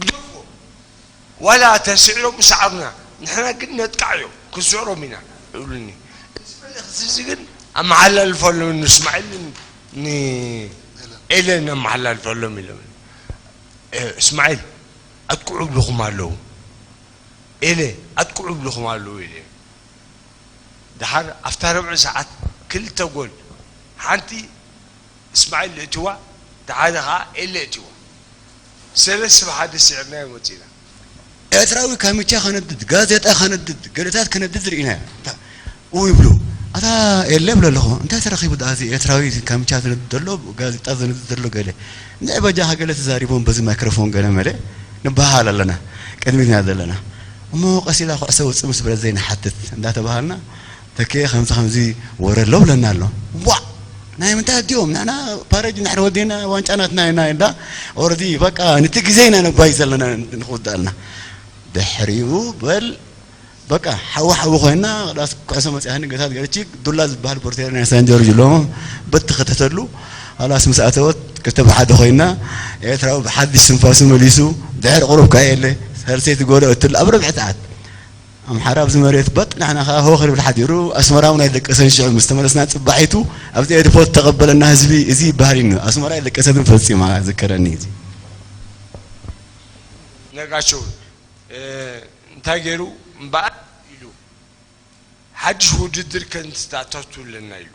ግደፎ። ዋላ ተስዕሮም ይስዓሩና፣ ንሕና ግን ነጥቃዕ እዮም፣ ክንስዕሮም ኢና ይብሉኒ። እዚ መልእኽቲ እዚ ግን ኣመሓላልፈሎም ንእስማዒልን ንኤለን ኣመሓላልፈሎም ኢሎም። እ፣ እስማዒል ኣጥቅዑ ይብልኹም ኣለዉ፣ ኤለ ኣጥቅዑ ይብልኹም ኣለዉ ኢለ። ደሓር ኣብታ ርብዒ ሰዓት ክልተ ጎል፣ ሓንቲ እስማዒል እትዋ፣ ደሓር ኸዓ ኤለ እትዋ። ሰለስተ ብሓደ ስዒርናዮ መፂና። ኤርትራዊ ካምቻ ከነድድ፣ ጋዜጣ ከነድድ፣ ገለታት ከነድድ ርኢናዮ። እው ይብሉ። ኣታ ኤለ ይብሎ ኣለኹ፣ እንታይ ተረኺቡ ደኣ እዚ ኤርትራዊ ካምቻ ዝነድድ ዘሎ፣ ጋዜጣ ዝነድድ ዘሎ ገለ? ንዕ በጃኻ ገለ ተዛሪቦም በዚ ማይክሮፎን ገለ መለ ንበሃል ኣለና፣ ቅድሚትና ዘለና። እሞ ቀስ ኢላ ኩዕሶ ውፅእ ምስ በለት ዘይንሓትት እንዳተባሃልና፣ ተኬ ከምዚ ከምዚ ወረ ኣሎ ብለና ኣሎ። ዋእ! ናይ ምንታይ ኣዲኦም? ንሕና ፓረጅ እንድሕር ወዲእና ዋንጫ ናትና ኢና እንዳ ኦረዲ በቃ ነቲ ግዜ ኢና ነጓይ ዘለና ንኽውዳእልና። ድሕሪኡ በል በቃ ሓዊ ሓዊ ኮይና ዳስ ኩዕሶ መፅያኒ ገታት ገለቺ ዱላ ዝበሃል ፖርቴር ናይ ሳን ጆርጅ ሎሞ በቲ ከተተሉ ኣላስ ምስ ኣተወት ክልተ ብሓደ ኮይና ኤርትራዊ ብሓድሽ ትንፋሱ መሊሱ ድሕሪ ቁሩብ ካየለ ሳልሰይቲ ጎሎ እትል ኣብ ረብሒ ሰዓት ኣምሓራ ኣብዚ መሬት በጥ ንሕና ከዓ ሆ ክብል ሓዲሩ ኣስመራ እውን ኣይደቀሰን ሽዑ ምስ ተመለስና ፅባሒቱ ኣብዚ ኤርፖርት ተቐበለና ህዝቢ እዚ ይበሃል እዩ ኣስመራ ኣይደቀሰትን ፈፂማ ዝከረኒ እዚ ነጋቸው እ፣ እንታይ ገይሩ እምበኣር ኢሉ ሓድሽ ውድድር ከንትታተቱ ኣለና ኢሉ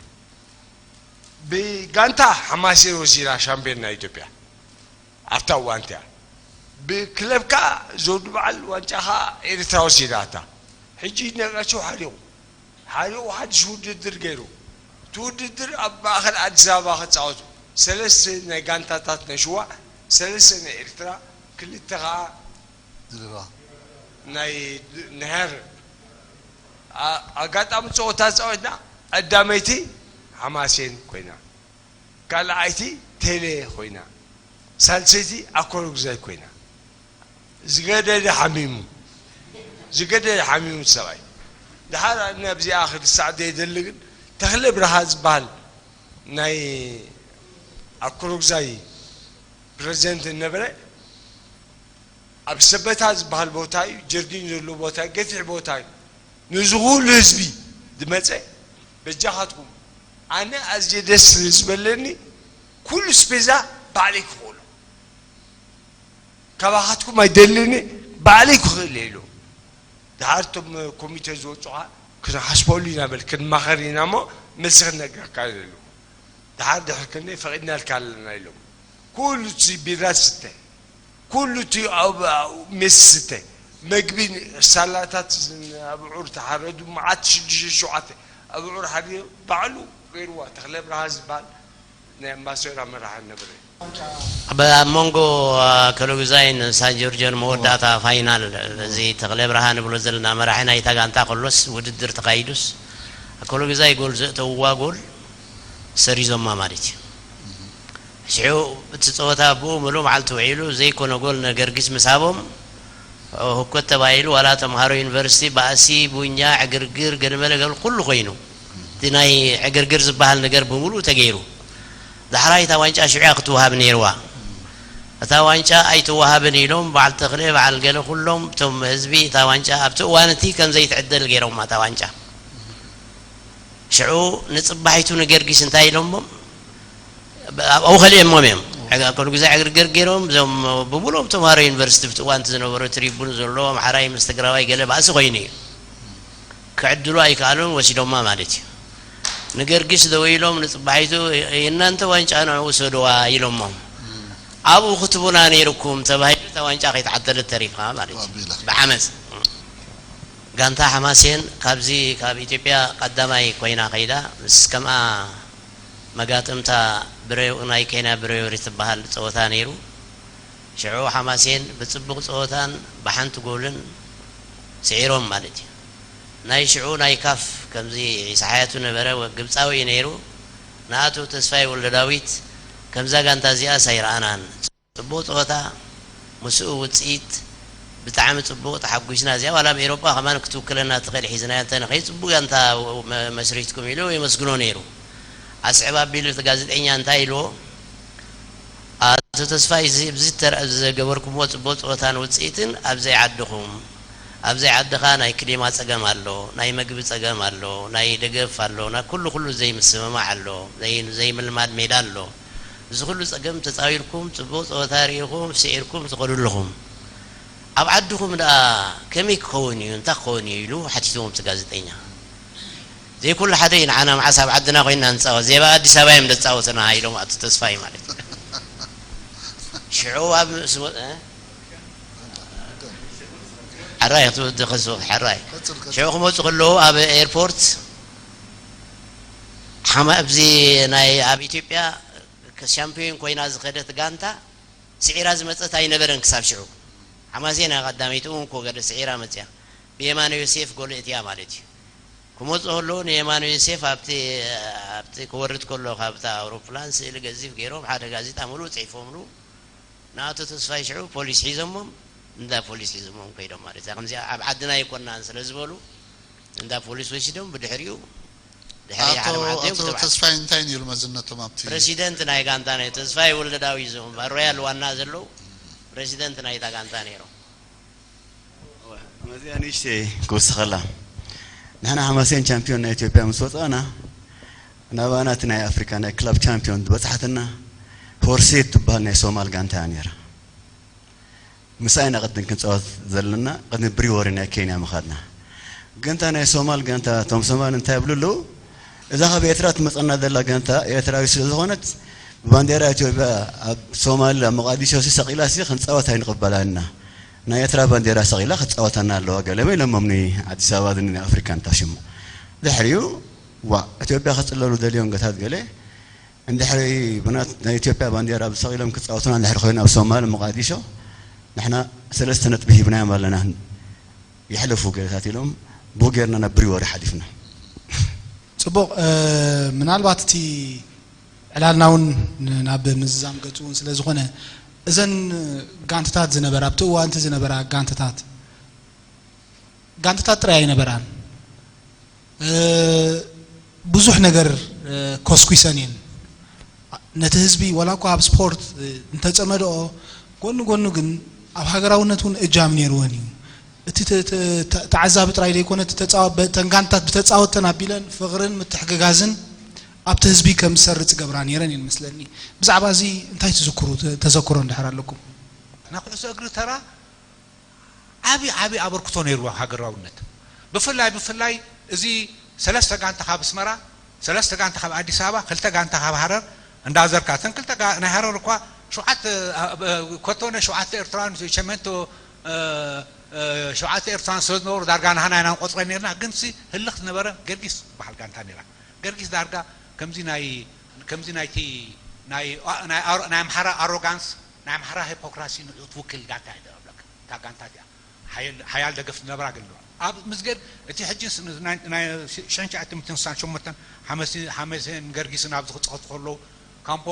ብጋንታ ሓማሴን ወሲዳ ሻምፒዮን ናይ ኢትዮጵያ ኣብታ እዋን እቲኣ ብክለብ ከዓ ዘውዱ በዓል ዋንጫ ከዓ ኤርትራ ወሲዳታ ሕጂ ነጋቸው ሓሪቑ ሓሪቑ ሓድሽ ውድድር ገይሩ እቲ ውድድር ኣብ ማእኸል ኣዲስ ኣበባ ክፃወቱ ሰለስተ ናይ ጋንታታት ናይ ሽዋ ሰለስተ ናይ ኤርትራ ክልተ ከዓ ድሬዳዋ ናይ ንሃር ኣጋጣሚ ፀወታ ፀወትና ቀዳመይቲ ሓማሴን ኮይና ካልኣይቲ ቴሌ ኮይና ሳልሰይቲ ኣኮረጉዛይ ኮይና ዝገደደ ሓሚሙ ዝገደደ ሓሚሙ ሰብኣይ ደሓር ነብዚኣ ክድሳዕ ዘይደሊ ግን ተኽለ ብርሃ ዝበሃል ናይ ኣኮረጉዛይ ፕረዚደንት ነበረ ኣብ ሰበታ ዝበሃል ቦታ እዩ ጀርዲን ዘሎ ቦታ እዩ ገፊሕ ቦታ እዩ ነዚ ኩሉ ህዝቢ ዝመፀ በጃኻትኩም ኣነ ኣዝየ ደስ ዝበለኒ ኩሉ ስፔዛ ባዕለይ ክኽእሎ ካባኻትኩም ኣይደልኒ ባዕለይ ክኽእል እየ ኢሉ ድሓር እቶም ኮሚቴ ዝወፁኻ ክንሓስበሉ ኢና በል ክንማኸር ኢና እሞ መልሲ ክንነግረካ ኢሉ ድሓር ድሕር ክንደይ ፈቒድናልካ ኣለና ኢሎም ኩሉ እቲ ቢራ ስተ፣ ኩሉ እቲ ኣብ ሜስ ስተ፣ መግቢ ሳላታት፣ ኣብዑር ተሓረዱ፣ መዓት ሽዱሽተ ሸውዓተ ኣብዑር ሓሪዱ ባዕሉ ገይርዋ። ተኽለ ብርሃ ዝበሃል ናይ ኣምባሶራ መራሒ ነበረ። ኣብ መንጎ ኣከለጉዛይን ሳን ጆርጆን መወዳእታ ፋይናል እዚ ተኽለ ብርሃ ንብሎ ዘለና መራሒ ናይታ ጋንታ ከሎስ ውድድር ተኻይዱስ ኣከለጉዛይ ጎል ዘእተውዋ ጎል ሰሪዞማ ማለት እዩ። ሽዑ እቲ ጸወታ ብኡ ምሉእ መዓልቲ ውዒሉ ዘይኮነ ጎል ንገርጊስ ምሳቦም ህኮት ተባሂሉ ዋላ ተምሃሮ ዩኒቨርሲቲ ባእሲ፣ ቡኛ፣ ዕግርግር፣ ገለመለ ገለ ኩሉ ኮይኑ እቲ ናይ ዕግርግር ዝበሃል ነገር ብምሉእ ተገይሩ። ዳሕራይ እታ ዋንጫ ሽዑ እያ ክትወሃብ ነይርዋ። እታ ዋንጫ ኣይትወሃብን ኢሎም በዓል ተኽለ በዓል ገለ ኩሎም እቶም ህዝቢ እታ ዋንጫ ኣብቲ እዋን እቲ ከም ዘይትዕደል ገይሮማ እታ ዋንጫ። ሽዑ ንጽባሒቱ ንገርጊስ እንታይ ኢሎሞም ኣብኡ ከሊኦሞም እዮም። ኩሉ ግዜ ዕግርግር ገይሮም እዞም ብምሎም ተምሃሮ ዩኒቨርሲቲ ብቲ እዋንቲ ዝነበሩ ትሪቡን ዘሎ ኣምሓራይ ምስ ትግራዋይ ገለ ባእሲ ኮይኑ እዩ። ክዕድሉ ኣይከኣሉን ወሲዶማ ማለት እዩ። ንገርጊስ ደው ኢሎም ንጽባሒቱ የእናንተ ዋንጫ ንዑ ውሰድዋ ኢሎሞም። ኣብኡ ክትቡና ነይርኩም ተባሂሉ እታ ዋንጫ ከይተዓደለት ተሪፋ ማለት እዩ። ብዓመጽ ጋንታ ሓማሴን ካብዚ ካብ ኢትዮጵያ ቀዳማይ ኮይና ከይዳ ምስ ከምኣ መጋጥምታ ብሬው ናይ ኬንያ ብሬውሪ ትበሃል ጸወታ ነይሩ። ሽዑ ሓማሴን ብጽቡቕ ጸወታን ብሓንቲ ጎልን ስዒሮም ማለት እዩ። ናይ ሽዑ ናይ ካፍ ከምዚ ኢሳሓያቱ ነበረ ግብጻዊ እዩ ነይሩ። ንኣቶ ተስፋይ ወልደዳዊት ከምዛ ጋንታ እዚኣስ ኣይረኣናን። ጽቡቕ ጸወታ፣ ምስኡ ውጽኢት ብጣዕሚ ጽቡቕ፣ ተሓጒስና። እዚኣ ዋላ ኣብ ኤውሮጳ ከማን ክትውክለና ትኽእል ሒዝናያ እንተ ንኸይድ ጽቡቕ ጋንታ መ-፣ መስሪትኩም ኢሉ የመስግኖ ነይሩ። ኣስዕብ ኣቢሉ እቲ ጋዜጠኛ እንታይ ኢልዎ? ኣቶ ተስፋይ፣ እዚ፣ እዚ ተር-፣ እዚ ዘገበርኩምዎ ጽቡቕ ጸወታን ውጽኢትን ኣብዘይ ዓድኹም፣ ኣብዘይ ዓድኻ ናይ ክሊማ ጸገም ኣሎ፣ ናይ መግቢ ጸገም ኣሎ፣ ናይ ደገፍ ኣሎ፣ ናይ ኩሉ ኩሉ ዘይምስምማዕ ኣሎ፣ ዘይ-፣ ዘይምልማድ ሜዳ ኣሎ። እዚ ኩሉ ጸገም ተጻዊርኩም፣ ጽቡቕ ጸወታ ርኢኹም፣ ስዒርኩም ትኸዱ ኣለኹም። ኣብ ዓድኹም ደኣ ከመይ ክኸውን እዩ፣ እንታይ ክኸውን እዩ ኢሉ ሓቲትዎም እቲ ጋዜጠኛ። ዘይኩሉ ሓደ እዩ፣ ንዓና መዓስ ኣብ ዓድና ኮይንና ንጻወት፣ ዜባ ኣዲስ ኣበባ እዮም ዘጻወቱና ኢሎም ኣቶ ተስፋይ ማለት እዩ። ሽዑ ኣብ ምስ-፣ እ? ሕራይ ክትወዲ ከስብ ሕራይ። ቀጽል፣ ቀጽል። ሽዑ ክመጹ ከለዉ ኣብ ኤርፖርት ሓማ-፣ ኣብዚ ናይ ኣብ ኢትዮጵያ ሻምፒዮን ኮይና ዝኸደት ጋንታ ስዒራ ዝመጸት ኣይነበረን ክሳብ ሽዑ። ሓማሴን እያ ቀዳመይቲ እውን እኮ ገለ ስዒራ መጽያ። ብየማነ ዮሴፍ ጎል እትያ ማለት እዩ። ክመጹ ከለዉ ንየማነ ዮሴፍ ኣብቲ፣ ኣብቲ ክወርድ ከሎ ካብታ ኣውሮፕላን ስእሊ ገዚፍ ገይሮም ሓደ ጋዜጣ ምሉእ ጽሒፎምሉ። ንኣቶ ተስፋይ ሽዑ ፖሊስ ሒዞሞም፣ እንዳ ፖሊስ ሒዞሞም ከይዶም ማለት እያ። ከምዚኣ ኣብ ዓድና ኣይኮናን ስለ ዝበሉ እንዳ ፖሊስ ወሲዶም ብድሕሪኡ ድሕሪ ኣቶ፣ ሓደ መዓልቲ እዮም ኣቶ ክትብዓት። ተስፋይ እንታይ ነይሩ መዝነቶም ኣብቲ? ፕረሲደንት ናይ ጋንታ ናይ ተስፋይ ወልደ ዳዊት ዞም ኣብ ሮያል ዋና ዘለዉ ፕረሲደንት ናይታ ጋንታ ነይሮም። እዋ፣ መዚኣ ንእሽተይ ክውስኸላ። ንሕና ሓማሴን ቻምፒዮን ናይ ኢትዮጵያ ምስ ወፃእና፣ ናባና እቲ ናይ ኣፍሪካ ናይ ክለብ ቻምፒዮን ዝበፅሓትና ሆርሴት ትበሃል ናይ ሶማል ጋንታ እያ ነይራ። ምሳይ ኢና ቅድም ክንፃወት ዘለና፣ ቅድሚ ብሪወሪ ናይ ኬንያ ምኻድና። ጋንታ ናይ ሶማል ጋንታ፣ እቶም ሶማል እንታይ ይብሉ ኣለዉ? እዛ ካብ ኤርትራ ትመፀና ዘላ ጋንታ ኤርትራዊ ስለ ዝኾነት፣ ባንዴራ ኢትዮጵያ ኣብ ሶማል፣ ኣብ ሞቃዲሾ ሲ ሰቒላ ሲ ክንፃወት ኣይንቕበላን ኢና። ናይ ኤርትራ ባንዴራ ሰቒላ ክትፃወተና ኣለዋ ገለ ኢሎሞምኒ፣ ኣዲስ ኣበባ ዝኒ ናይ ኣፍሪካን ታሽሙ። ድሕሪኡ፣ ዋ፣ ኢትዮጵያ ክፅለሉ ደልዮም ገታት ገለ፣ እንድሕሪ ብናት ናይ ኢትዮጵያ ባንዴራ ብሰቒሎም ክፃወቱና እንድሕሪ ኮይኑ ኣብ ሶማል ሞቃዲሾ ንሕና ሰለስተ ነጥቢ ሂብናዮም ኣለና። የሕለፉ ገለታት ኢሎም ብኡ ጌርና ናብ ብሪወሪ ሓሊፍና። ጽቡቕ፣ እ፣ ምናልባት እቲ ዕላልና እውን ን-፣ ናብ ምዝዛም ገጹ እውን ስለ ዝኾነ እዘን ጋንትታት ዝነበራ፣ ኣብቲ እዋንቲ ዝነበራ ጋንትታት፣ ጋንትታት ጥራይ ኣይነበራን። እ፣ ብዙሕ ነገር፣ እ፣ ኮስኲሰን እየን። ነቲ ህዝቢ፣ ዋላ እኳ ኣብ ስፖርት፣ እ፣ እንተጸመድኦ፣ ጎኒ ጎኒ ግን ኣብ ሃገራውነት እውን እጃም ነይርወን እዩ። እቲ ተ-፣ ተ-፣ ተ-፣ ተዓዛቢ ጥራይ ዘይኮነ፣ እቲ ተጻዋ-፣ በ-፣ እተን ጋንትታት ብተጻወተን ኣቢለን ፍቕርን ምትሕግጋዝን ኣብቲ ህዝቢ ከም ዝሰርጽ ይገብራ ነይረን እየን መስለኒ። ብዛዕባ እዚ እንታይ ትዝክሩ፣ ተ-፣ ተዘክሮ እንድሕር ኣለኩም? ናይ ኩዕሶ እግሪ ተራ ዓቢ፣ ዓቢ ኣበርክቶ ነይርዎ ሃገራውነት። ብፍላይ፣ ብፍላይ እዚ ሰለስተ ጋንታ ካብ ኣስመራ፣ ሰለስተ ጋንታ ካብ ኣዲስ ኣበባ፣ ክልተ ጋንታ ካብ ሃረር እንዳዘርካ፣ እተን ክልተ ጋ-፣ ናይ ሃረር እኳ ሸውዓተ ኮቶነ ሸውዓተ ኤርትራን ሸመንቶ ሸውዓተ ኤርትራን ስለ ዝነበሩ ዳርጋ ናህና ኢና ንቆፅረ ነርና። ግን ሲ ህልኽ ዝነበረ ገርጊስ በዓል ጋንታ ነራ። ገርጊስ ዳርጋ ከምዚ ናይ ከምዚ ናይቲ ናይ ናይ ኣምሓራ ኣሮጋንስ፣ ናይ ኣምሓራ ሂፖክራሲ ንዑ ትውክል ጋንታ እያ ደረብለካ። እታ ጋንታ እዚኣ ሓያል ደገፍ ዝነበራ ገለ ኣብ ምስገድ እቲ ሕጂ ሽንሻ ትምትን ሳን ሸሞንተን ሓመሴን ገርጊስን ኣብዚ ክፃወቱ ከለዉ ካምፖ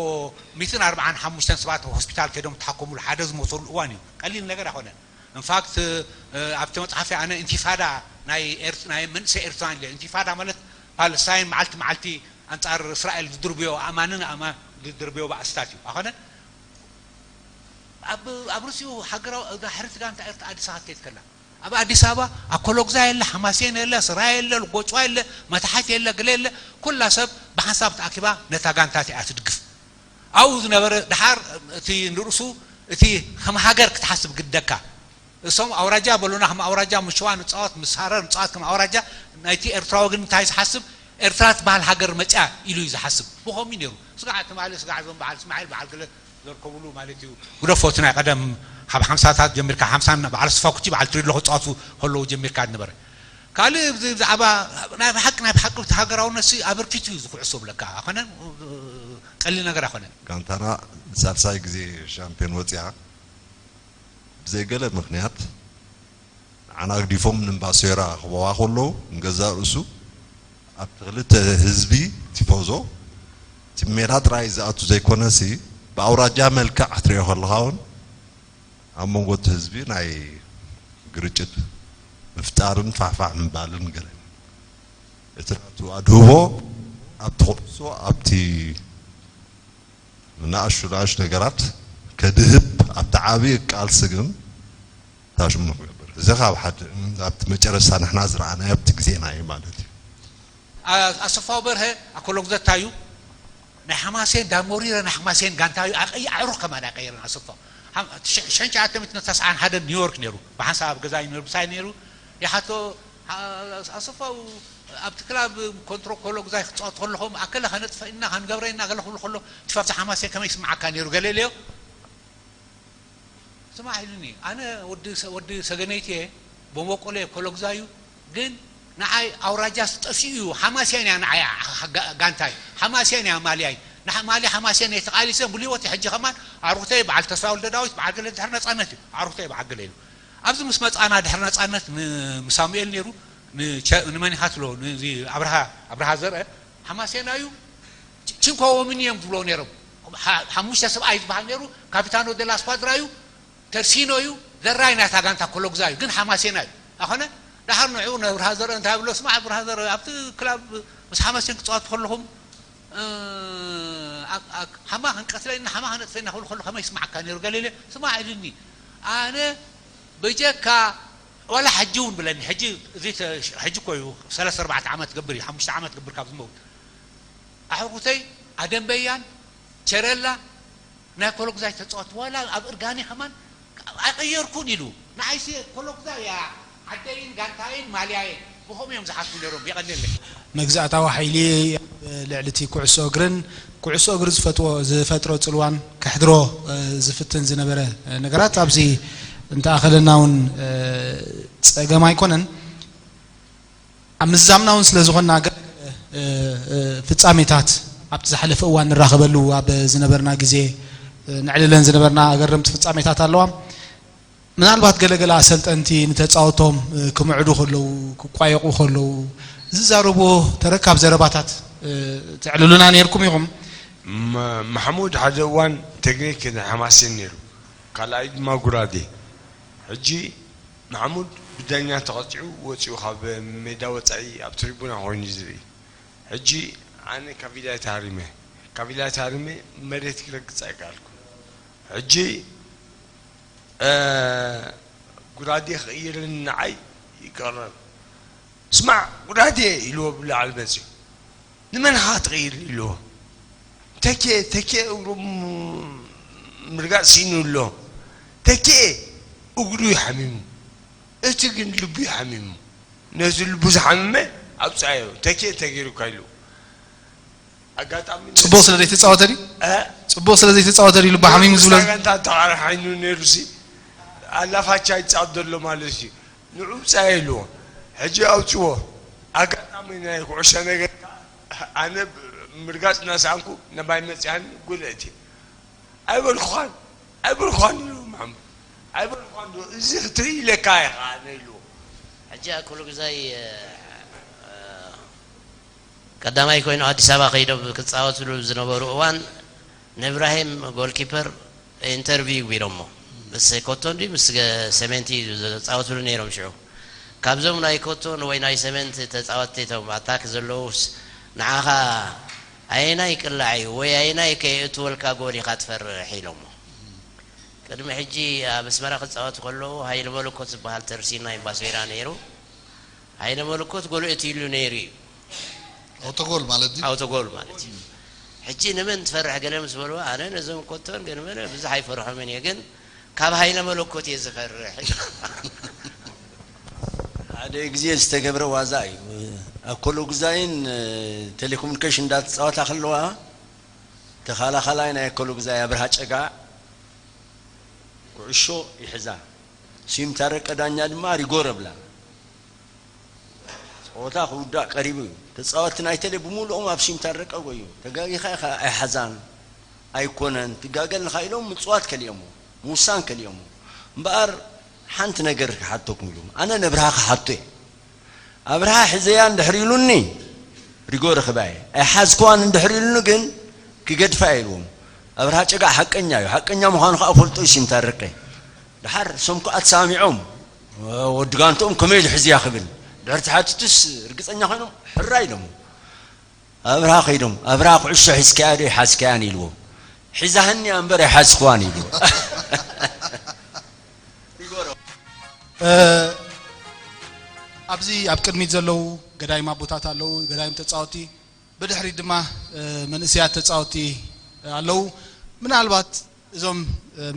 ሚትን ኣርባዓን ሓሙሽተን ሰባት ሆስፒታል ከይዶም ተሓከሙሉ ሓደ ዝሞተሉ እዋን እዩ። ቀሊል ነገር ኣይኮነን። ኢንፋክት ኣብቲ መፅሓፊ ኣነ ኢንቲፋዳ ናይ መንእሰይ ኤርትራን ኢለ። ኢንቲፋዳ ማለት ፓለስታይን መዓልቲ መዓልቲ ኣንፃር እስራኤል ዝድርብዮ ኣእማንን ኣእማን ዝድርብዮ ባእስታት እዩ። ኣኾነ ኣብ ርእሲኡ ሃገራዊ ድሕሪት ጋንታ ኤርትራ ኣዲስ ኣበባ ትከይድ ከላ ኣብ ኣዲስ ኣበባ ኣኮሎግዛ የለ፣ ሓማሴን የለ፣ ስራ የለ፣ ልጎጭዋ የለ፣ መታሕት የለ፣ ገለ የለ። ኩላ ሰብ ብሓንሳብ ተኣኪባ ነታ ጋንታ እቲኣ ትድግፍ። ኣብኡ ዝነበረ ድሓር እቲ ንርእሱ እቲ ከም ሃገር ክትሓስብ ግደካ። እሶም ኣውራጃ በሉና፣ ከም ኣውራጃ ምስ ሸዋ ንፃወት፣ ምስ ሃረር ንፃወት ከም ኣውራጃ። ናይቲ ኤርትራዊ ግን እንታይ ዝሓስብ? ኤርትራ ትበሃል ሃገር መፅያ ኢሉ እዩ ዝሓስብ። ብኸምኡ ነይሩ። ስጋዕ ትማሊ ስጋዕ እዞም በዓል እስማዒል በዓል ገለ ዘርከብሉ ማለት እዩ። ግደፎ፣ እቲ ናይ ቀደም ካብ ሓምሳታት ጀሚርካ፣ ሓምሳን በዓል ኣስፋኩቺ በዓል ትሪሎ ክፃወቱ ከለዉ ጀሚርካ ዝነበረ። ካልእ ብዚ ብዛዕባ ናይ ብሓቂ ናይ ብሓቂ እቲ ሃገራውነት ሲ ኣበርኪቱ እዩ ዝኩዕሶ ብለካ። ኣኾነን ቀሊል ነገር ኣይኮነን። ጋንታና ንሳልሳይ ግዜ ሻምፒዮን ወፂኣ። ብዘይ ገለ ምኽንያት ንዓና ኣግዲፎም ንምባሶራ ክበዋ ከለዉ ንገዛእ ርእሱ ኣብቲ ክልተ ህዝቢ ቲፎዞ እቲ ሜዳ ጥራይ ዝኣቱ ዘይኮነሲ ብኣውራጃ መልክዕ ክትሪኦ ከለኻ እውን ኣብ መንጎ እቲ ህዝቢ ናይ ግርጭት ምፍጣርን ፋሕፋሕ ምባልን ገለ እቲ ናቱ ኣድህቦ ኣብቲ ኩዕሶ ኣብቲ ንኣሽቱ ንኣሽቱ ነገራት ከድህብ ኣብቲ ዓብዪ ቃልሲ ግን ታሽሙ ንክገብር እዚ ካብ ሓደ ኣብቲ መጨረስታ ንሕና ዝረኣናዮ ኣብቲ ግዜና እዩ ማለት እዩ። ኣሰፋው በርሀ ኣኮሎግዘታ እዩ። ናይ ሓማሴን ዳሞሪረ ናይ ሓማሴን ጋንታ እዩ። ኣቀይ ኣዕሩኽ ከማን ኣይቀየረን ኣሰፋው። ሸንሸዓተ ሚእትን ተስዓን ሓደን ኒውዮርክ ነይሩ። ብሓንሳብ ኣብ ገዛ እዩ ነይሩ። ብሳይ ነይሩ። ይሓቶ ኣሰፋው ኣብቲ ክላብ ኮንትሮ ኮሎግዛይ ክፃወት ከለኹም ኣከለ ከነጥፈ ኢና ከንገብረ ኢና ገለ ክብሉ ከሎ እቲ ካብዚ ሓማሴን ከመይ ይስምዓካ ነይሩ ገለ ኢለዮ። ስማዕ ኢሉኒ። ኣነ ወዲ ሰገነይቲ እየ፣ በመበቆለ ኮሎግዛዩ። ግን ንዓይ ኣውራጃስ ጠፊኡ እዩ። ሓማሴን እያ ንዓይ ጋንታይ፣ ሓማሴን እያ ማልያይ። ማልያ ሓማሴን እየ ተቓሊሰ ሙሉ ህይወት። ሕጂ ከማን ኣዕሩኽተይ በዓል ተስፋ ወልደ ዳዊት በዓል ገለ ድሕሪ ነፃነት እዩ። ኣዕሩኽተይ በዓል ገለ ኢሉ ኣብዚ ምስ መፃና ድሕሪ ነፃነት ንሳሙኤል ነይሩ ንመን ኢኻ ትብሎ ኣብርሃ ዘርአ ሓማሴና እዩ። ቺንኮ ወምኒ እዮም ዝብሎ ነይሮም። ሓሙሽተ ሰብኣይ ዝበሃል ነይሩ። ካፒታኖ ደላ ስኳድራ እዩ። ተርሲኖ እዩ። ዘራይ ናታ ጋንታ ኮሎግዛ እዩ ግን ሓማሴና እዩ። ኣኾነ ደሓር ንዑ ነብርሃ ዘርአ እንታይ ብሎ ስማዕ ብርሃ ዘርአ ኣብቲ ክላብ ምስ ሓማሴን ክፃወት ከለኹም ሓማ ክንቀትለና ሓማ ከነጥፈና ክብሉ ከሎ ከመይ ይስማዓካ ነይሩ ገለ ኢለ ስማዕ ኢሉኒ። ኣነ በጀካ ዋላ ሕጂ እውን ብለኒ። ሕጂ እዚ ሕጂ እኮ እዩ ሰለስተ ኣርባዕተ ዓመት ገብር እዩ ሓሙሽተ ዓመት ገብር ካብ ዝመውት ኣሕርኩተይ ኣደንበያን ቸረላ ናይ ኮሎግዛይ ተፃወት ዋላ ኣብ እርጋኒ ከማን ኣይቀየርኩን ኢሉ ንዓይሲ ኮሎግዛይ እያ ዓደይን ጋንታይን ማልያይን ብኸምኡ እዮም ዝሓስቡ ነይሮም። የቐንየለይ። መግዛእታዊ ሓይሊ ኣብ ልዕሊ እቲ ኩዕሶ እግርን ኩዕሶ እግሪ ዝፈጥዎ ዝፈጥሮ ፅልዋን ከሕድሮ ዝፍትን ዝነበረ ነገራት ኣብዚ እንተኣኸለና እውን ፀገም ኣይኮነን። ኣብ ምዛምና እውን ስለ ዝኾንና ገለ ፍፃሜታት ኣብቲ ዝሓለፈ እዋን ንራኸበሉ ኣብ ዝነበርና ግዜ ነዕልለን ዝነበርና ኣገረምቲ ፍፃሜታት ኣለዋ። ምናልባት ገለገለ ኣሰልጠንቲ ንተፃወቶም ክምዕዱ ከለዉ ክቋየቑ ከለዉ ዝዛረብዎ ተረካብ ዘረባታት ተዕልሉና ነይርኩም ኢኹም። ማሕሙድ ሓደ እዋን ቴክኒክ ናይ ሓማሴን ነይሩ፣ ካልኣይ ድማ ጉራዴ። ሕጂ ማሕሙድ ብዳኛ ተቐፂዑ ወፂኡ ካብ ሜዳ ወፃኢ ኣብ ትሪቡና ኮይኑ ዝርኢ። ሕጂ ኣነ ካቪላይ ተሃሪመ፣ ካቪላይ ተሃሪመ መሬት ክረግፅ ኣይከኣልኩ። ሕጂ ጉራዴ ክቕይርኒ ንዓይ ይቀረብ። ስማዕ ጉራዴ ኢልዎ ብላዕሊ መፅዩ። ንመን ኢኻ ትቕይር ኢልዎ። ተኬ ተኬ እግሩ ምርጋፅ ስኢኑ ኣሎ። ተኬ እግሩ እዩ ሓሚሙ፣ እቲ ግን ልቡ እዩ ሓሚሙ። ነዚ ልቡ ዝሓመመ ኣውፅኣዮ። ተኬ ተገይሩካ ኢሉ ኣጋጣሚ ጽቡቕ ስለ ዘይተጻወተ ድዩ? እ? ጽቡቕ ስለ ዘይተጻወተ ድዩ ልቡ ሓሚሙ ዝብሎ? ጋንታ ተቓራኒ ሓይኑ ነይሩ ሲ ኣላፋቻ ይጻወት ዘሎ ማለት እዩ። ንዑ ብጻየ ኢልዎ። ሕጂ ኣውጽዎ። ኣጋጣሚ ናይ ኩዕሶ ነገር ኣነ ምርጋጽ እናሰኣንኩ ነባይ መጽያኒ ጉልእቲ ኣይበልኩኻን ኣይበልኩኻን ኢልዎ። ማሕሙድ ኣይበልኩኻን ዶ እዚ ክትርኢ ኢለካ ኢኻ ኣነ ኢልዎ። ሕጂ ኣኩሉ ግዛይ ቀዳማይ ኮይኑ ኣዲስ ኣበባ ከይዶም ክፃወትሉ ዝነበሩ እዋን ንእብራሂም ጎልኪፐር ኢንተርቪው ይግቢሮሞ ምስ ኮቶን ድዩ ምስ ሰሜንቲ ዝፃወትሉ ነይሮም ሽዑ። ካብዞም ናይ ኮቶን ወይ ናይ ሰሜንቲ ተፃወትቲ እቶም ኣታክ ዘለውስ ንዓኻ ኣየናይ ቅላዕ እዩ ወይ ኣየናይ ከየእትወልካ ጎል ኢኻ ትፈርሕ ኢሎሞ። ቅድሚ ሕጂ ኣብ ኣስመራ ክፃወቱ ከለዉ ሃይለ መለኮት ዝበሃል ተርሲና ኢምባስቤራ ነይሩ። ሃይለ መለኮት ጎል እትይሉ ነይሩ እዩ። ኣውቶጎል ማለት ድዩ? ኣውቶጎል ማለት እዩ። ሕጂ ንመን ትፈርሕ ገለ ምስ በልዎ ኣነ ነዞም ኮቶን ገለ መለ ብዙሕ ኣይፈርሖምን እየ ግን ካብ ሃይለ መለኮት እየ ዝፈርሕ። ሓደ ግዜ ዝተገብረ ዋዛ እዩ። ኣኮሎ ግዛይን ቴሌኮሙኒኬሽን እንዳተፃወታ ከለዋ ተኻላኻላይ ናይ ኣኮሎ ግዛይ ኣብርሃ ጨጋ ኩዕሾ ይሕዛ። ስዩም ታረቀ ዳኛ ድማ ሪጎር ኣብላ። ጸወታ ክውዳእ ቀሪቡ እዩ። ተጻወትቲ ናይ ቴሌ ብምሉኦም ኣብ ስዩም ታረቀ ጎዩ። ተጋጊኻ ኢኻ ኣይሓዛን ኣይኮነን ትጋገ ኣለኻ ኢሎም ምጽዋት ከሊኦሞ ምውሳን ከሊኦሞ። እምበኣር ሓንቲ ነገር ክሓተኩም ኢሉ ኣነ ነብርሃ ክሓቶ እየ። ኣብርሃ ሕዘያ እንድሕር ኢሉኒ ሪጎ ርኽባ እየ። ኣይሓዝክዋን እንድሕር ኢሉኒ ግን ክገድፋ እየ ኢልዎም። ኣብርሃ ጨጋዕ ሓቀኛ እዩ። ሓቀኛ ምዃኑ ከዓ ፈልጦ እዩ ስዩም ታረቀ። ደሓር እሶም ከዓ ተሰማሚዖም ወዲ ጋንትኦም ከመይ ኢሉ ሕዝያ ክብል ድሕር ተሓቲቱስ ርግፀኛ ኮይኖም ሕራይ ኢሎም ኣብርሃ ከይዶም ኣብርሃ ኩዕሾ ሒዝካያ ዶ ይሓዝካያን ኢልዎ ሒዛህኒ እያ እምበር ኣይሓዝክዋን ኢሉ ኣብዚ ኣብ ቅድሚት ዘለዉ ገዳይም ኣቦታት ኣለዉ ገዳይም ተፃወቲ ብድሕሪት ድማ መንእሰያት ተፃወቲ ኣለዉ ምናልባት እዞም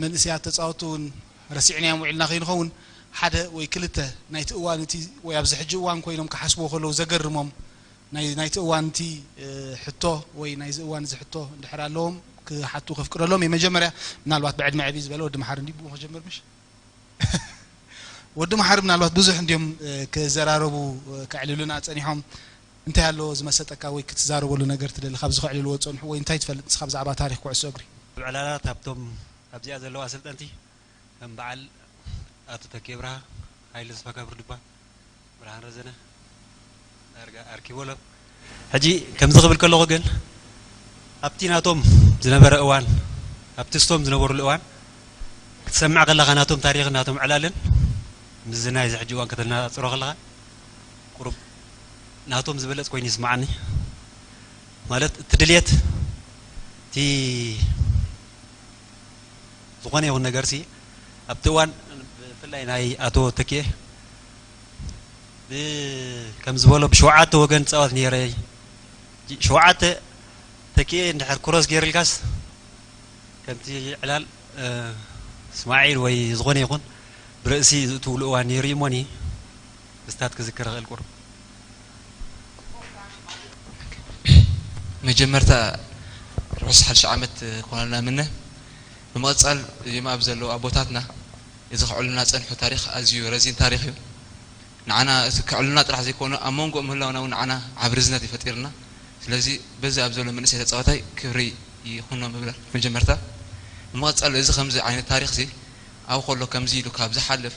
መንእሰያት ተፃወቲ እውን ረሲዕናዮም ውዒልና ከይንኸውን ሓደ ወይ ክልተ ናይቲ እዋን እቲ ወይ ኣብዚ ሕጂ እዋን ኮይኖም ክሓስብዎ ከለዉ ዘገርሞም ናይ ናይቲ እዋን እቲ ሕቶ ወይ ናይዚ እዋን እዚ ሕቶ እንድሕር ኣለዎም ክሓቱ ከፍቅደሎም እየ መጀመርያ ምናልባት ብዕድመ ዕብይ ዝበለ ወዲ መሓሪ እንዲ ብኡ ክጀምር ምሽ ወዲ መሓሪ ምናልባት ብዙሕ እንዲዮም ክዘራረቡ ከዕልሉና ፀኒሖም እንታይ ኣለዎ ዝመሰጠካ ወይ ክትዛረበሉ ነገር ትደሊ ካብዚ ከዕልልዎ ዝፀንሑ ወይ እንታይ ትፈልጥ ንስኻ ብዛዕባ ታሪክ ኩዕሶ እግሪ? ኣብ ዕላላት ኣብቶም ኣብዚኣ ዘለዉ ኣሰልጠንቲ ከም በዓል ኣቶ ተኬ ብርሃ፣ ሃይለ ተስፋጋብር ድባ፣ ብርሃን ረዘነ፣ ዳርጋ ኣርኪቦሎም። ሕጂ ከምዚ ክብል ከለኹ ግን ኣብቲ ናቶም ዝነበረ እዋን ኣብቲ ስቶም ዝነበሩሉ እዋን ክትሰምዕ ከለኻ ናቶም ታሪኽን ናቶም ዕላልን ምስዚ ናይዚ ሕጂ እዋን ከተነፃፅሮ ከለኻ ቁሩብ ናቶም ዝበለፅ ኮይኑ ይስማዓኒ ማለት እቲ ድልየት እቲ ዝኾነ ይኹን ነገር ሲ ኣብቲ እዋን ብፍላይ ናይ ኣቶ ተኪኤ ከም ዝበሎ ብሸውዓተ ወገን ፃወት ነይረ ሸውዓተ ተኪኤ እንድሕር ክሮስ ገይርልካስ ከምቲ ዕላል እስማዒል ወይ ዝኾነ ይኹን ብርእሲ ዝእትውሉ እዋን ነይሩ እሞኒ ምስታት ክዝክር ኽእል ቁሩብ መጀመርታ ርሑስ ሓድሽ ዓመት ክኾነልና ምነ ብምቕፃል እዚኦም ኣብ ዘለዉ ኣቦታትና እዚ ክዕሉና ፀንሑ ታሪክ ኣዝዩ ረዚን ታሪክ እዩ ንዓና እቲ ክዕሉና ጥራሕ ዘይኮነ ኣብ መንጎ ምህላውና እውን ንዓና ዓብ ርዝነት ይፈጢርና ስለዚ በዚ ኣብ ዘሎ መንእሰይ ተፃዋታይ ክብሪ ይኹኖም እብል መጀመርታ ብምቕፃል እዚ ከምዚ ዓይነት ታሪክ ዚ ኣብ ከሎ ከምዚ ኢሉ ካብ ዝሓልፍ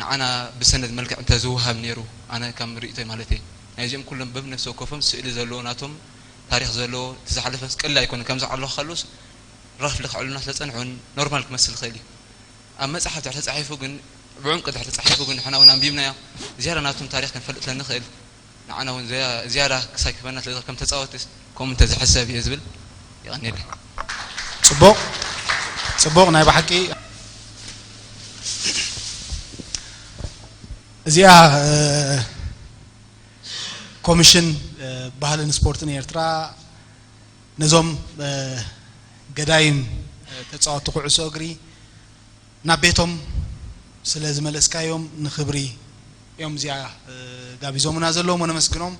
ንዓና ብሰነድ መልክዕ እንተ ዝወሃብ ነይሩ ኣነ ከም ርእይቶይ ማለት እየ ናይዚኦም ኩሎም በብነፍሲ ወከፎም ስእሊ ዘለዎ ናቶም ታሪክ ዘለዎ እቲ ዝሓለፈስ ቀሊል ኣይኮነ ከምዚ ዓለኹ ከሉስ ረፍ ልክዕሉና ስለ ፀንሑ ኖርማል ክመስል ይኽእል እዩ ኣብ መፅሓፍ ድሕር ተፃሒፉ ግን ብዕምቂ ድሕር ተፃሒፉ ግን ንሕና እውን ኣንቢብናዮ ዝያዳ ናቶም ታሪክ ክንፈልጥ ስለ ንኽእል ንዓና እውን ዝያዳ ክሳይ ክበና ስለ ከም ተፃወትስ ከምኡ እንተዝሕሰብ እየ ዝብል የቐንየለይ። ፅቡቕ ፅቡቕ ናይ ብሓቂ እዚኣ ኮሚሽን ባህልን ስፖርትን ኤርትራ ነዞም ገዳይም ተፃወቲ ኩዕሶ እግሪ ናብ ቤቶም ስለ ዝመለስካዮም ንኽብሪ እዮም እዚኣ ጋቢዞምና ዘለዎም ወነመስግኖም።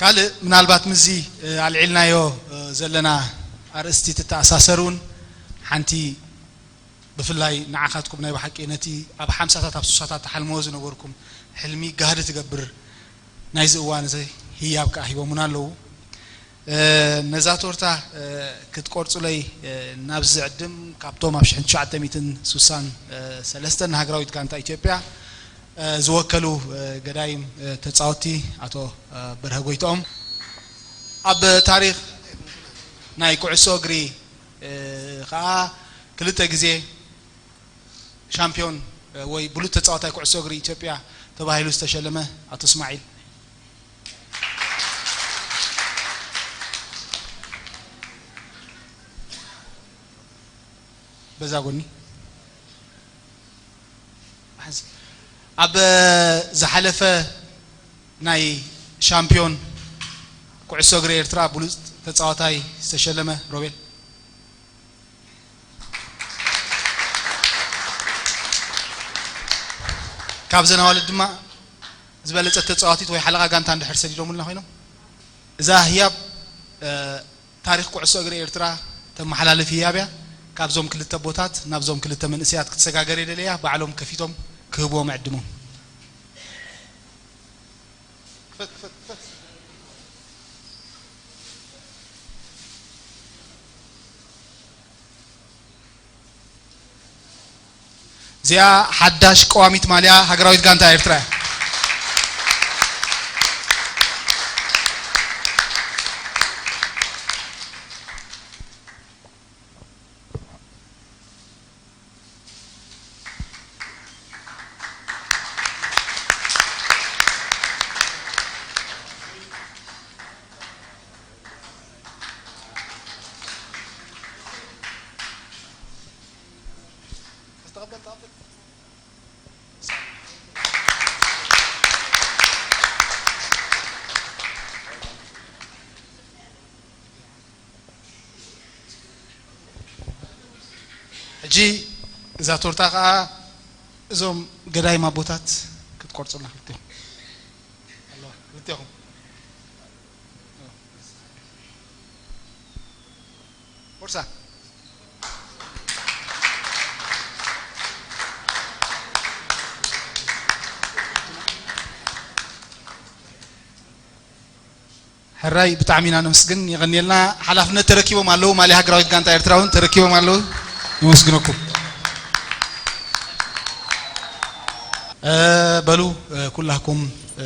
ካልእ ምናልባት ምስዚ ኣልዒልናዮ ዘለና ኣርእስቲ ትተኣሳሰር እውን ሓንቲ፣ ብፍላይ ንዓኻትኩም ናይ ብሓቂ ነቲ ኣብ ሓምሳታት ኣብ ሱሳታት ትሓልምዎ ዝነበርኩም ሕልሚ ጋህዲ ትገብር ናይዚ እዋን እዚ ህያብ ከኣ ሂቦምና ኣለዉ። ነዛ ቶርታ ክትቆርጹለይ ናብዚ ዝዕድም ካብቶም ኣብ ሽሕን ትሽዓተ ሚእትን ሱሳን ሰለስተን ሃገራዊት ጋንታ ኢትዮጵያ ዝወከሉ ገዳይም ተጻወትቲ ኣቶ በርሀ ጎይትኦም፣ ኣብ ታሪኽ ናይ ኩዕሶ እግሪ ከኣ ክልተ ግዜ ሻምፒዮን ወይ ብሉጽ ተጻዋታይ ኩዕሶ እግሪ ኢትዮጵያ ተባሂሉ ዝተሸለመ ኣቶ እስማዒል። በዛ ጎኒ ኣብ ዝሓለፈ ናይ ሻምፒዮን ኩዕሶ እግሪ ኤርትራ ብሉጽ ተጻዋታይ ዝተሸለመ ሮቤል። ካብዘን ኣዋልድ ድማ ዝበለጸት ተጻዋቲት ወይ ሓለቓ ጋንታ እንድሕር ሰዲዶምልና ኮይኖም፣ እዛ ህያብ ታሪኽ ኩዕሶ እግሪ ኤርትራ ተመሓላልፍ ህያብ እያ። ካብዞም ክልተ ኣቦታት ናብዞም ክልተ መንእሰያት ክትሰጋገር እየ ደልያ። ባዕሎም ከፊቶም ክህብዎም ዕድሞም። እዚኣ ሓዳሽ ቀዋሚት ማልያ ሃገራዊት ጋንታ ኤርትራ እያ። ሕጂ እዛ ቶርታ ከዓ እዞም ገዳይም ኣቦታት ክትቆርጹልና ክልቴኹም። ኣለዋ፣ ክልቴኹም። ቦርሳ። ሕራይ ብጣዕሚ ኢና ነመስግን፣ የቐንየልና። ሓላፍነት ተረኪቦም ኣለዉ፣ ማልያ ሃገራዊት ጋንታ ኤርትራ እውን ተረኪቦም ኣለዉ። የመስግነኩም። እ፣ በሉ፣ እ፣ ኩላኩም፣ እ፣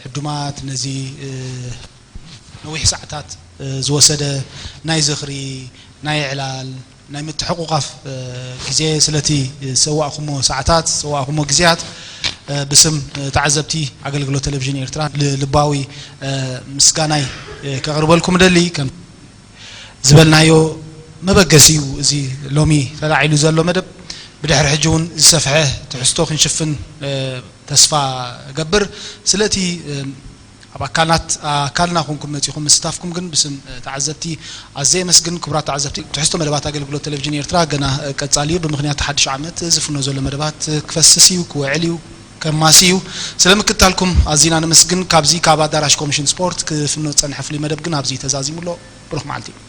ዕዱማት ነዚ፣ እ፣ ነዊሕ ሰዓታት፣ እ፣ ዝወሰደ ናይ ዝኽሪ፣ ናይ ዕላል፣ ናይ ምትሕቑቓፍ፣ እ፣ ግዜ ስለቲ ዝሰዋእኩሞ ሰዓታት፣ ዝሰዋእኩሞ ግዜያት፣ እ፣ ብስም፣ እ፣ ተዓዘብቲ ኣገልግሎት ቴሌቪዥን ኤርትራ ል-፣ ልባዊ፣ እ፣ ምስጋናይ፣ እ፣ ከቕርበልኩም እደሊ። ከም ዝበልናዮ መበገሲ እዩ እዚ ሎሚ ተላዒሉ ዘሎ መደብ። ብድሕሪ ሕጂ እውን ዝሰፍሐ ትሕዝቶ ክንሽፍን፣ እ፣ ተስፋ እገብር። ስለቲ፣ እ፣ ኣብ ኣካላት፣ ኣካልና ኮንኩም መጺኹም ምስታፍኩም ግን ብስም፣ እ፣ ተዓዘብቲ ኣዝየ የመስግን። ክቡራት ተዓዘብቲ፣ ትሕዝቶ መደባት ኣገልግሎት ቴሌቪዥን ኤርትራ ገና፣ እ፣ ቀጻሊ እዩ። ብምኽንያት ሓድሽ ዓመት ዝፍኖ ዘሎ መደባት፣ እ፣ ክፈስስ እዩ፣ ክውዕል እዩ፣ ከማሲ እዩ። ስለ ምክታልኩም ኣዚና ነመስግን። ካብዚ ካብ ኣዳራሽ ኮሚሽን ስፖርት ክፍኖ ዝጸንሐ ፍሉይ መደብ ግን ኣብዚ ተዛዚሙ ኣሎ። ብሩኽ መዓልቲ።